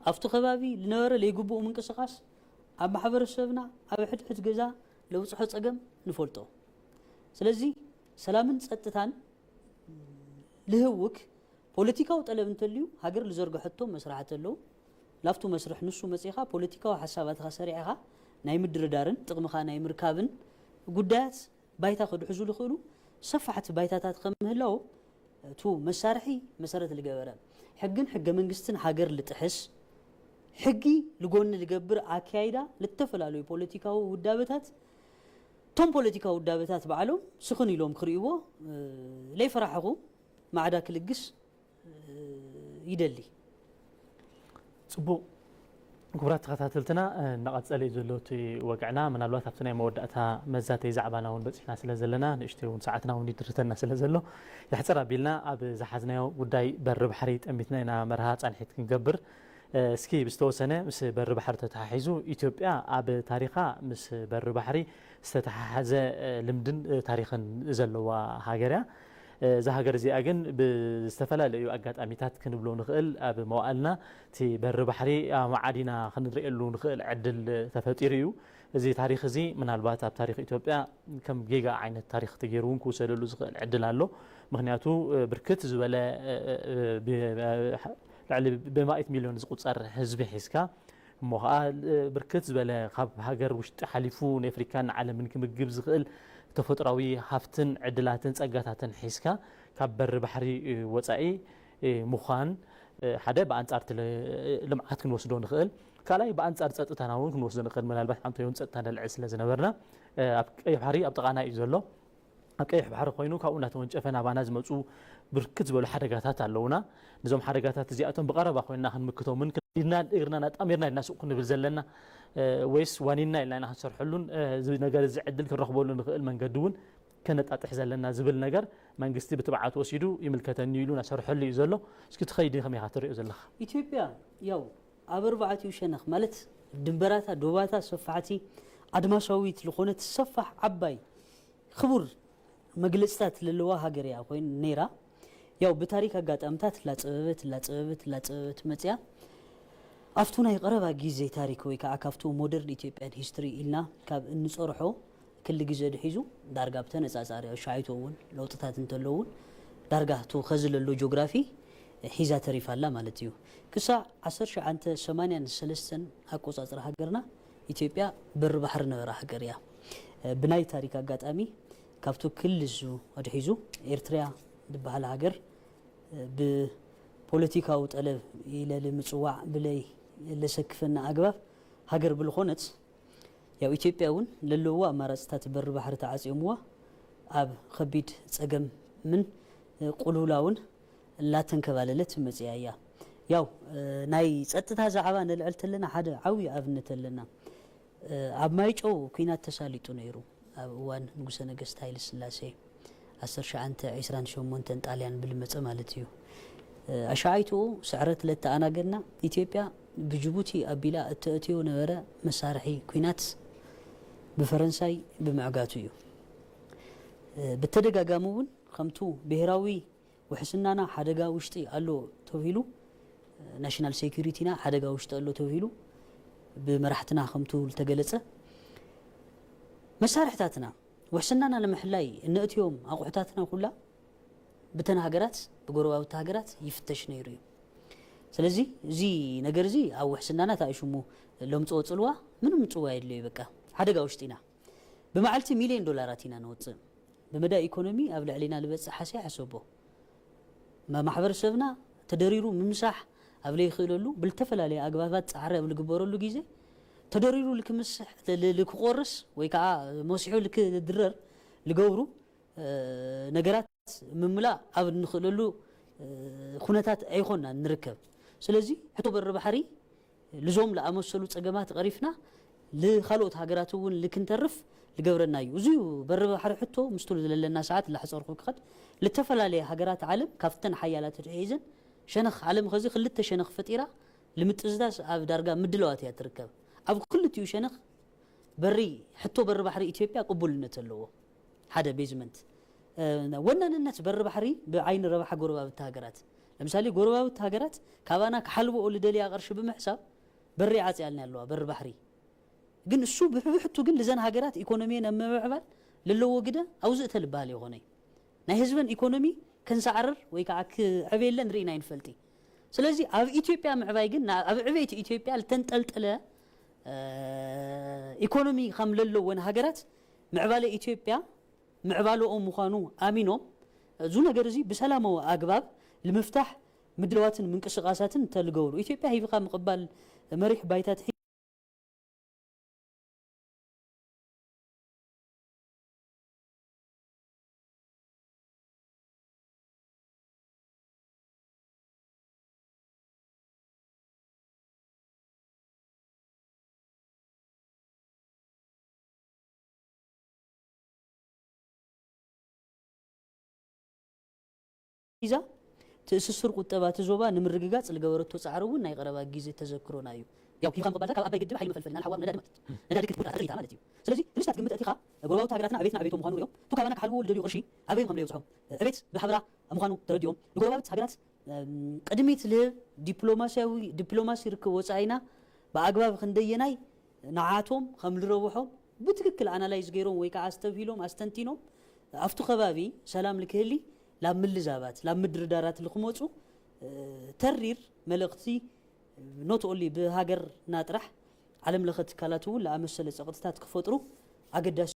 ኣብቲ ከባቢ ልነበረ ለይግብኡ ምንቅስቓስ ኣብ ማሕበረሰብና ኣብ ሕድሕድ ገዛ ለብፅሖ ፀገም ንፈልጦ። ስለዚ ሰላምን ፀጥታን ልህውክ ፖለቲካዊ ጠለብ እንተልዩ ሃገር ልዘርግሐቶ መስራሕቲ ኣለዉ። ላፍቱ መስርሕ ንሱ መፂኻ ፖለቲካዊ ሓሳባትኻ ሰሪዕኻ ናይ ምድርዳርን ጥቕምኻ ናይ ምርካብን ጉዳያት ባይታ ክድሕዙ ዝኽእሉ ሰፋሕቲ ባይታታት ከም ምህላው፣ እቱ መሳርሒ መሰረት ዝገበረ ሕግን ሕገ መንግስትን ሃገር ልጥሕስ፣ ሕጊ ልጎኒ ልገብር ኣካይዳ ልተፈላለዩ ፖለቲካዊ ውዳበታት፣ እቶም ፖለቲካዊ ውዳበታት ባዕሎም ስኽን ኢሎም ክርእይዎ ለይፈራሕኹ ማዕዳ ክልግስ ይደሊ። ፅቡቕ። ክቡራት ተኸታተልትና፣ እናቐፀለ እዩ ዘሎ እቲ ወግዕና። ምናልባት ኣብቲ ናይ መወዳእታ መዛተይ ዛዕባና እውን በፂሕና ስለ ዘለና፣ ንእሽተይ እውን ሰዓትና እውን ይድርተና ስለ ዘሎ፣ ይሕፅር ኣቢልና ኣብ ዝሓዝናዮ ጉዳይ በሪ ባሕሪ ጠሚትና ኢና መርሃ ፃንሒት ክንገብር። እስኪ ብዝተወሰነ ምስ በሪ ባሕሪ ተተሓሒዙ፣ ኢትዮጵያ ኣብ ታሪኻ ምስ በሪ ባሕሪ ዝተተሓሓዘ ልምድን ታሪኽን ዘለዋ ሃገር እያ። እዛ ሃገር እዚኣ ግን ብዝተፈላለዩ ኣጋጣሚታት ክንብሎ ንኽእል ኣብ መዋእልና እቲ በሪ ባሕሪ ኣማዓዲና ክንርእየሉ ንኽእል ዕድል ተፈጢሩ እዩ። እዚ ታሪኽ እዚ ምናልባት ኣብ ታሪኽ ኢትዮጵያ ከም ጌጋ ዓይነት ታሪኽ ተገይሩ እውን ክውሰደሉ ዝኽእል ዕድል ኣሎ። ምኽንያቱ ብርክት ዝበለ ልዕሊ ብማእት ሚልዮን ዝቁፀር ህዝቢ ሒዝካ እሞ ከዓ ብርክት ዝበለ ካብ ሃገር ውሽጢ ሓሊፉ ንኣፍሪካን ንዓለምን ክምግብ ዝኽእል ተፈጥራዊ ሃፍትን ዕድላትን ጸጋታትን ሒዝካ ካብ በሪ ባሕሪ ወጻኢ ምዃን ሓደ ብኣንጻር እቲ ልምዓት ክንወስዶ ንኽእል፣ ካልኣይ ብኣንጻር ጸጥታና እውን ክንወስዶ ንኽእል። ምናልባት ዓንቶዮን ጸጥታ ነልዕል ስለ ዝነበርና ኣብ ቀይሕ ባሕሪ ኣብ ጥቓና እዩ ዘሎ። ኣብ ቀይሕ ባሕሪ ኮይኑ ካብኡ እናተወንጨፈ ናባና ዝመፁ ብርክት ዝበሉ ሓደጋታት ኣለውና። ነዞም ሓደጋታት እዚኣቶም ብቐረባ ኮይንና ክንምክቶምን ኢድና እግርና ኣጣሚርና ኢና ሱቕ ክንብል ዘለና ወይስ ዋኒንና ኢልና ኢና ክንሰርሐሉን እዚ ነገር እዚ ዕድል ክንረኽበሉ ንኽእል መንገዲ እውን ከነጣጥሕ ዘለና ዝብል ነገር መንግስቲ ብትብዓት ወሲዱ ይምልከተኒ ኢሉ እናሰርሐሉ እዩ ዘሎ። እስኪ ትኸይዲ ከመይ ኢኻ ትሪኦ ዘለኻ? ኢትዮጵያ ያው ኣብ ኣርባዕቲኡ ሸነኽ ማለት ድንበራታ ዶባታ ሰፋሕቲ ኣድማሳዊት ዝኾነት ሰፋሕ ዓባይ ክቡር መግለፅታት ለለዋ ሃገር እያ ኮይን ነይራ። ያው ብታሪክ ኣጋጣምታት ላፀበበት ላፀበበት ላፀበበት መፅያ ኣብቱ ናይ ቀረባ ግዜ ታሪክ ወይ ከዓ ካብቱ ሞደርን ኢትዮጵያን ሂስትሪ ኢልና ካብ እንፀርሖ ክሊ ግዜ ድሒዙ ዳርጋ ብተነፃፃሪ ኣሻዒቱ እውን ለውጥታት እንተለውን ዳርጋ ቱ ከዚ ለሎ ጆግራፊ ሒዛ ተሪፋ ኣላ ማለት እዩ። ክሳዕ ዓሰርተ ትሽዓተ ሰማንያን ሰለስተን ኣቆፃፅራ ሃገርና ኢትዮጵያ በሪ ባሕሪ ነበራ ሃገር እያ። ብናይ ታሪክ ኣጋጣሚ ካብቱ ክልሱ ኣድሒዙ ኤርትርያ ዝበሃል ሃገር ብፖለቲካዊ ጠለብ ኢለ ልምፅዋዕ ብለይ ለሰክፈና ኣግባብ ሃገር ብልኾነት ያው ኢትዮጵያ እውን ለለዎ ኣማራፅታት በሪ ባሕሪ ተዓፅዮምዋ ኣብ ከቢድ ፀገምን ቁልውላውን ላተንከባለለት መፅያ እያ። ያው ናይ ፀጥታ ዛዕባ ነልዕል ተለና ሓደ ዓብዪ ኣብነት ኣለና። ኣብ ማይጨው ኲናት ተሳሊጡ ነይሩ ኣብ እዋን ንጉሰ ነገስት ሃይለ ስላሴ ዓሰርተ ትሽዓተ ዕስራን ሸሞንተን ጣልያን ብልመፀ ማለት እዩ። ኣሻዓይትኡ ስዕረት ለተኣናገድና ኢትዮጵያ ብጅቡቲ ኣቢላ እተእትዮ ነበረ መሳርሒ ኲናት ብፈረንሳይ ብምዕጋቱ እዩ። ብተደጋጋሚ እውን ከምቱ ብሄራዊ ውሕስናና ሓደጋ ውሽጢ ኣሎ ተብሂሉ ናሽናል ሴኩሪቲና ሓደጋ ውሽጢ ኣሎ ተብሂሉ ብመራሕትና ከምቱ ዝተገለጸ መሳርሕታትና ውሕስናና ንምሕላይ እነእትዮም ኣቑሑታትና ኩላ ብተን ሃገራት ብጎረባብቲ ሃገራት ይፍተሽ ነይሩ እዩ። ስለዚ እዚ ነገር እዚ ኣብ ውሕስናና እንታይ ሽሙ ለምፅኦ ፅልዋ ምንም ፅዋ የድልዮ። በቃ ሓደጋ ውሽጢ ኢና። ብመዓልቲ ሚልዮን ዶላራት ኢና ነወፅእ። ብመዳይ ኢኮኖሚ ኣብ ልዕሊና ዝበፅሕ ሓስያ ሕሰቦ። ማ-፣ ማሕበረሰብና ተደሪሩ ምምሳሕ ኣብ ለይኽእለሉ ብልተፈላለየ ኣግባባት ፃዕሪ ኣብ ልግበረሉ ግዜ ተደሪሩ ልክምስሕ ል-፣ ልክቆርስ ወይ ከዓ መሲሑ ልክድረር ልገብሩ ነገራት ምምላእ ኣብ እንኽእለሉ ኩነታት ኣይኾንና ንርከብ። ስለዚ ሕቶ በሪ ባሕሪ ልዞም ለኣመሰሉ ጸገማት ቐሪፍና ልኻልኦት ሃገራት እውን ልክንተርፍ ልገብረና እዩ። እዚ እዩ በሪ ባሕሪ ሕቶ ምስቱ ለለና ሰዓት ላሕጸርኩ ክኸድ ልተፈላለየ ሃገራት ዓለም ካብተን ሓያላት ተተሒዘን ሸነኽ ዓለም ኸዚ ክልተ ሸነኽ ፈጢራ ልምጥዝዛዝ ኣብ ዳርጋ ምድላዋት እያ ትርከብ። ኣብ ክልቲኡ ሸነኽ በሪ ሕቶ በሪ ባሕሪ ኢትዮጵያ ቅቡልነት ኣለዎ። ሓደ ቤዝመንት እ፣ ወናንነት በሪ ባሕሪ ብዓይኒ ረብሓ ጎረባብቲ ሃገራት። ለምሳሌ ጎረባብቲ ሃገራት ካባና ክሓልበኦ ልደልያ ቅርሺ ብምሕሳብ በሪ ዓጽያልና ኣለዋ በሪ ባሕሪ። ግን እሱ ብሕብሕቱ ግን ልዘን ሃገራት ኢኮኖሚየን ኣብ ምምዕባል ለለዎ ግደ ኣውዝእተ ልበሃል ይኾነ። ናይ ህዝበን ኢኮኖሚ ከንሰዓርር ወይ ከዓ ክዕበየለን ርኢና ይንፈልጢ። ስለዚ ኣብ ኢትዮጵያ ምዕባይ ግን ና-፣ ኣብ ዕቤት ኢትዮጵያ ልተንጠልጠለ እ፣ ኢኮኖሚ ከም ለለወን ሃገራት ምዕባለ ኢትዮጵያ ምዕባለኦም ምዃኑ ኣሚኖም፣ እዚ ነገር እዚ ብሰላማዊ ኣግባብ ንምፍታሕ ምድላዋትን ምንቅስቓሳትን እንተልገብሩ፣ ኢትዮጵያ ሂብኻ ምቕባል መሪሕ ባይታ ትሒ-፣ ሒዛ ትእስስር ቁጠባ እቲ ዞባ ንምርግጋጽ ዝገበረቶ ጻዕሪ እውን ናይ ቀረባ ግዜ ተዘክሮና እዩ። ያው ሂብካ ምቕባልካ ካብ ኣባይ ግድብ ሓይሊ መፈልፈልና ንሓዋም ነዳዲ ማለት እዩ። ነዳዲ ክትኩታ ተኽኢታ ማለት እዩ። ስለዚ ንስታት ግምት ኣእቲኻ ጎረባብቲ ሃገራትና ዕቤትና ዕቤቶም ምዃኑ ሪኦም፣ ቱ ካባና ክሓልዎ ልደልዩ ቅርሺ ኣበዮም ከም ለየብፅሖም፣ ዕቤት ብሓበራ ምዃኑ ተረዲኦም፣ ንጎረባብቲ ሃገራት እም፣ ቅድሚት ልህብ ዲፕሎማሲያዊ፣ ዲፕሎማሲ ርክብ ወፃኢና ብኣግባብ ክንደየናይ ንዓቶም ከም ልረብሖም ብትክክል ኣናላይዝ ገይሮም ወይ ከዓ ኣስተብሂሎም ኣስተንቲኖም ኣብቲ ከባቢ ሰላም ልክህሊ ላብ ምልዛባት ላብ ምድርዳራት ልክመፁ እ፣ ተሪር መልእኽቲ ኖት ኦንሊ ብሃገርና ጥራሕ ዓለም ለኸ ትካላት እውን ለኣመሰለ ፀቕጥታት ክፈጥሩ ኣገዳሲ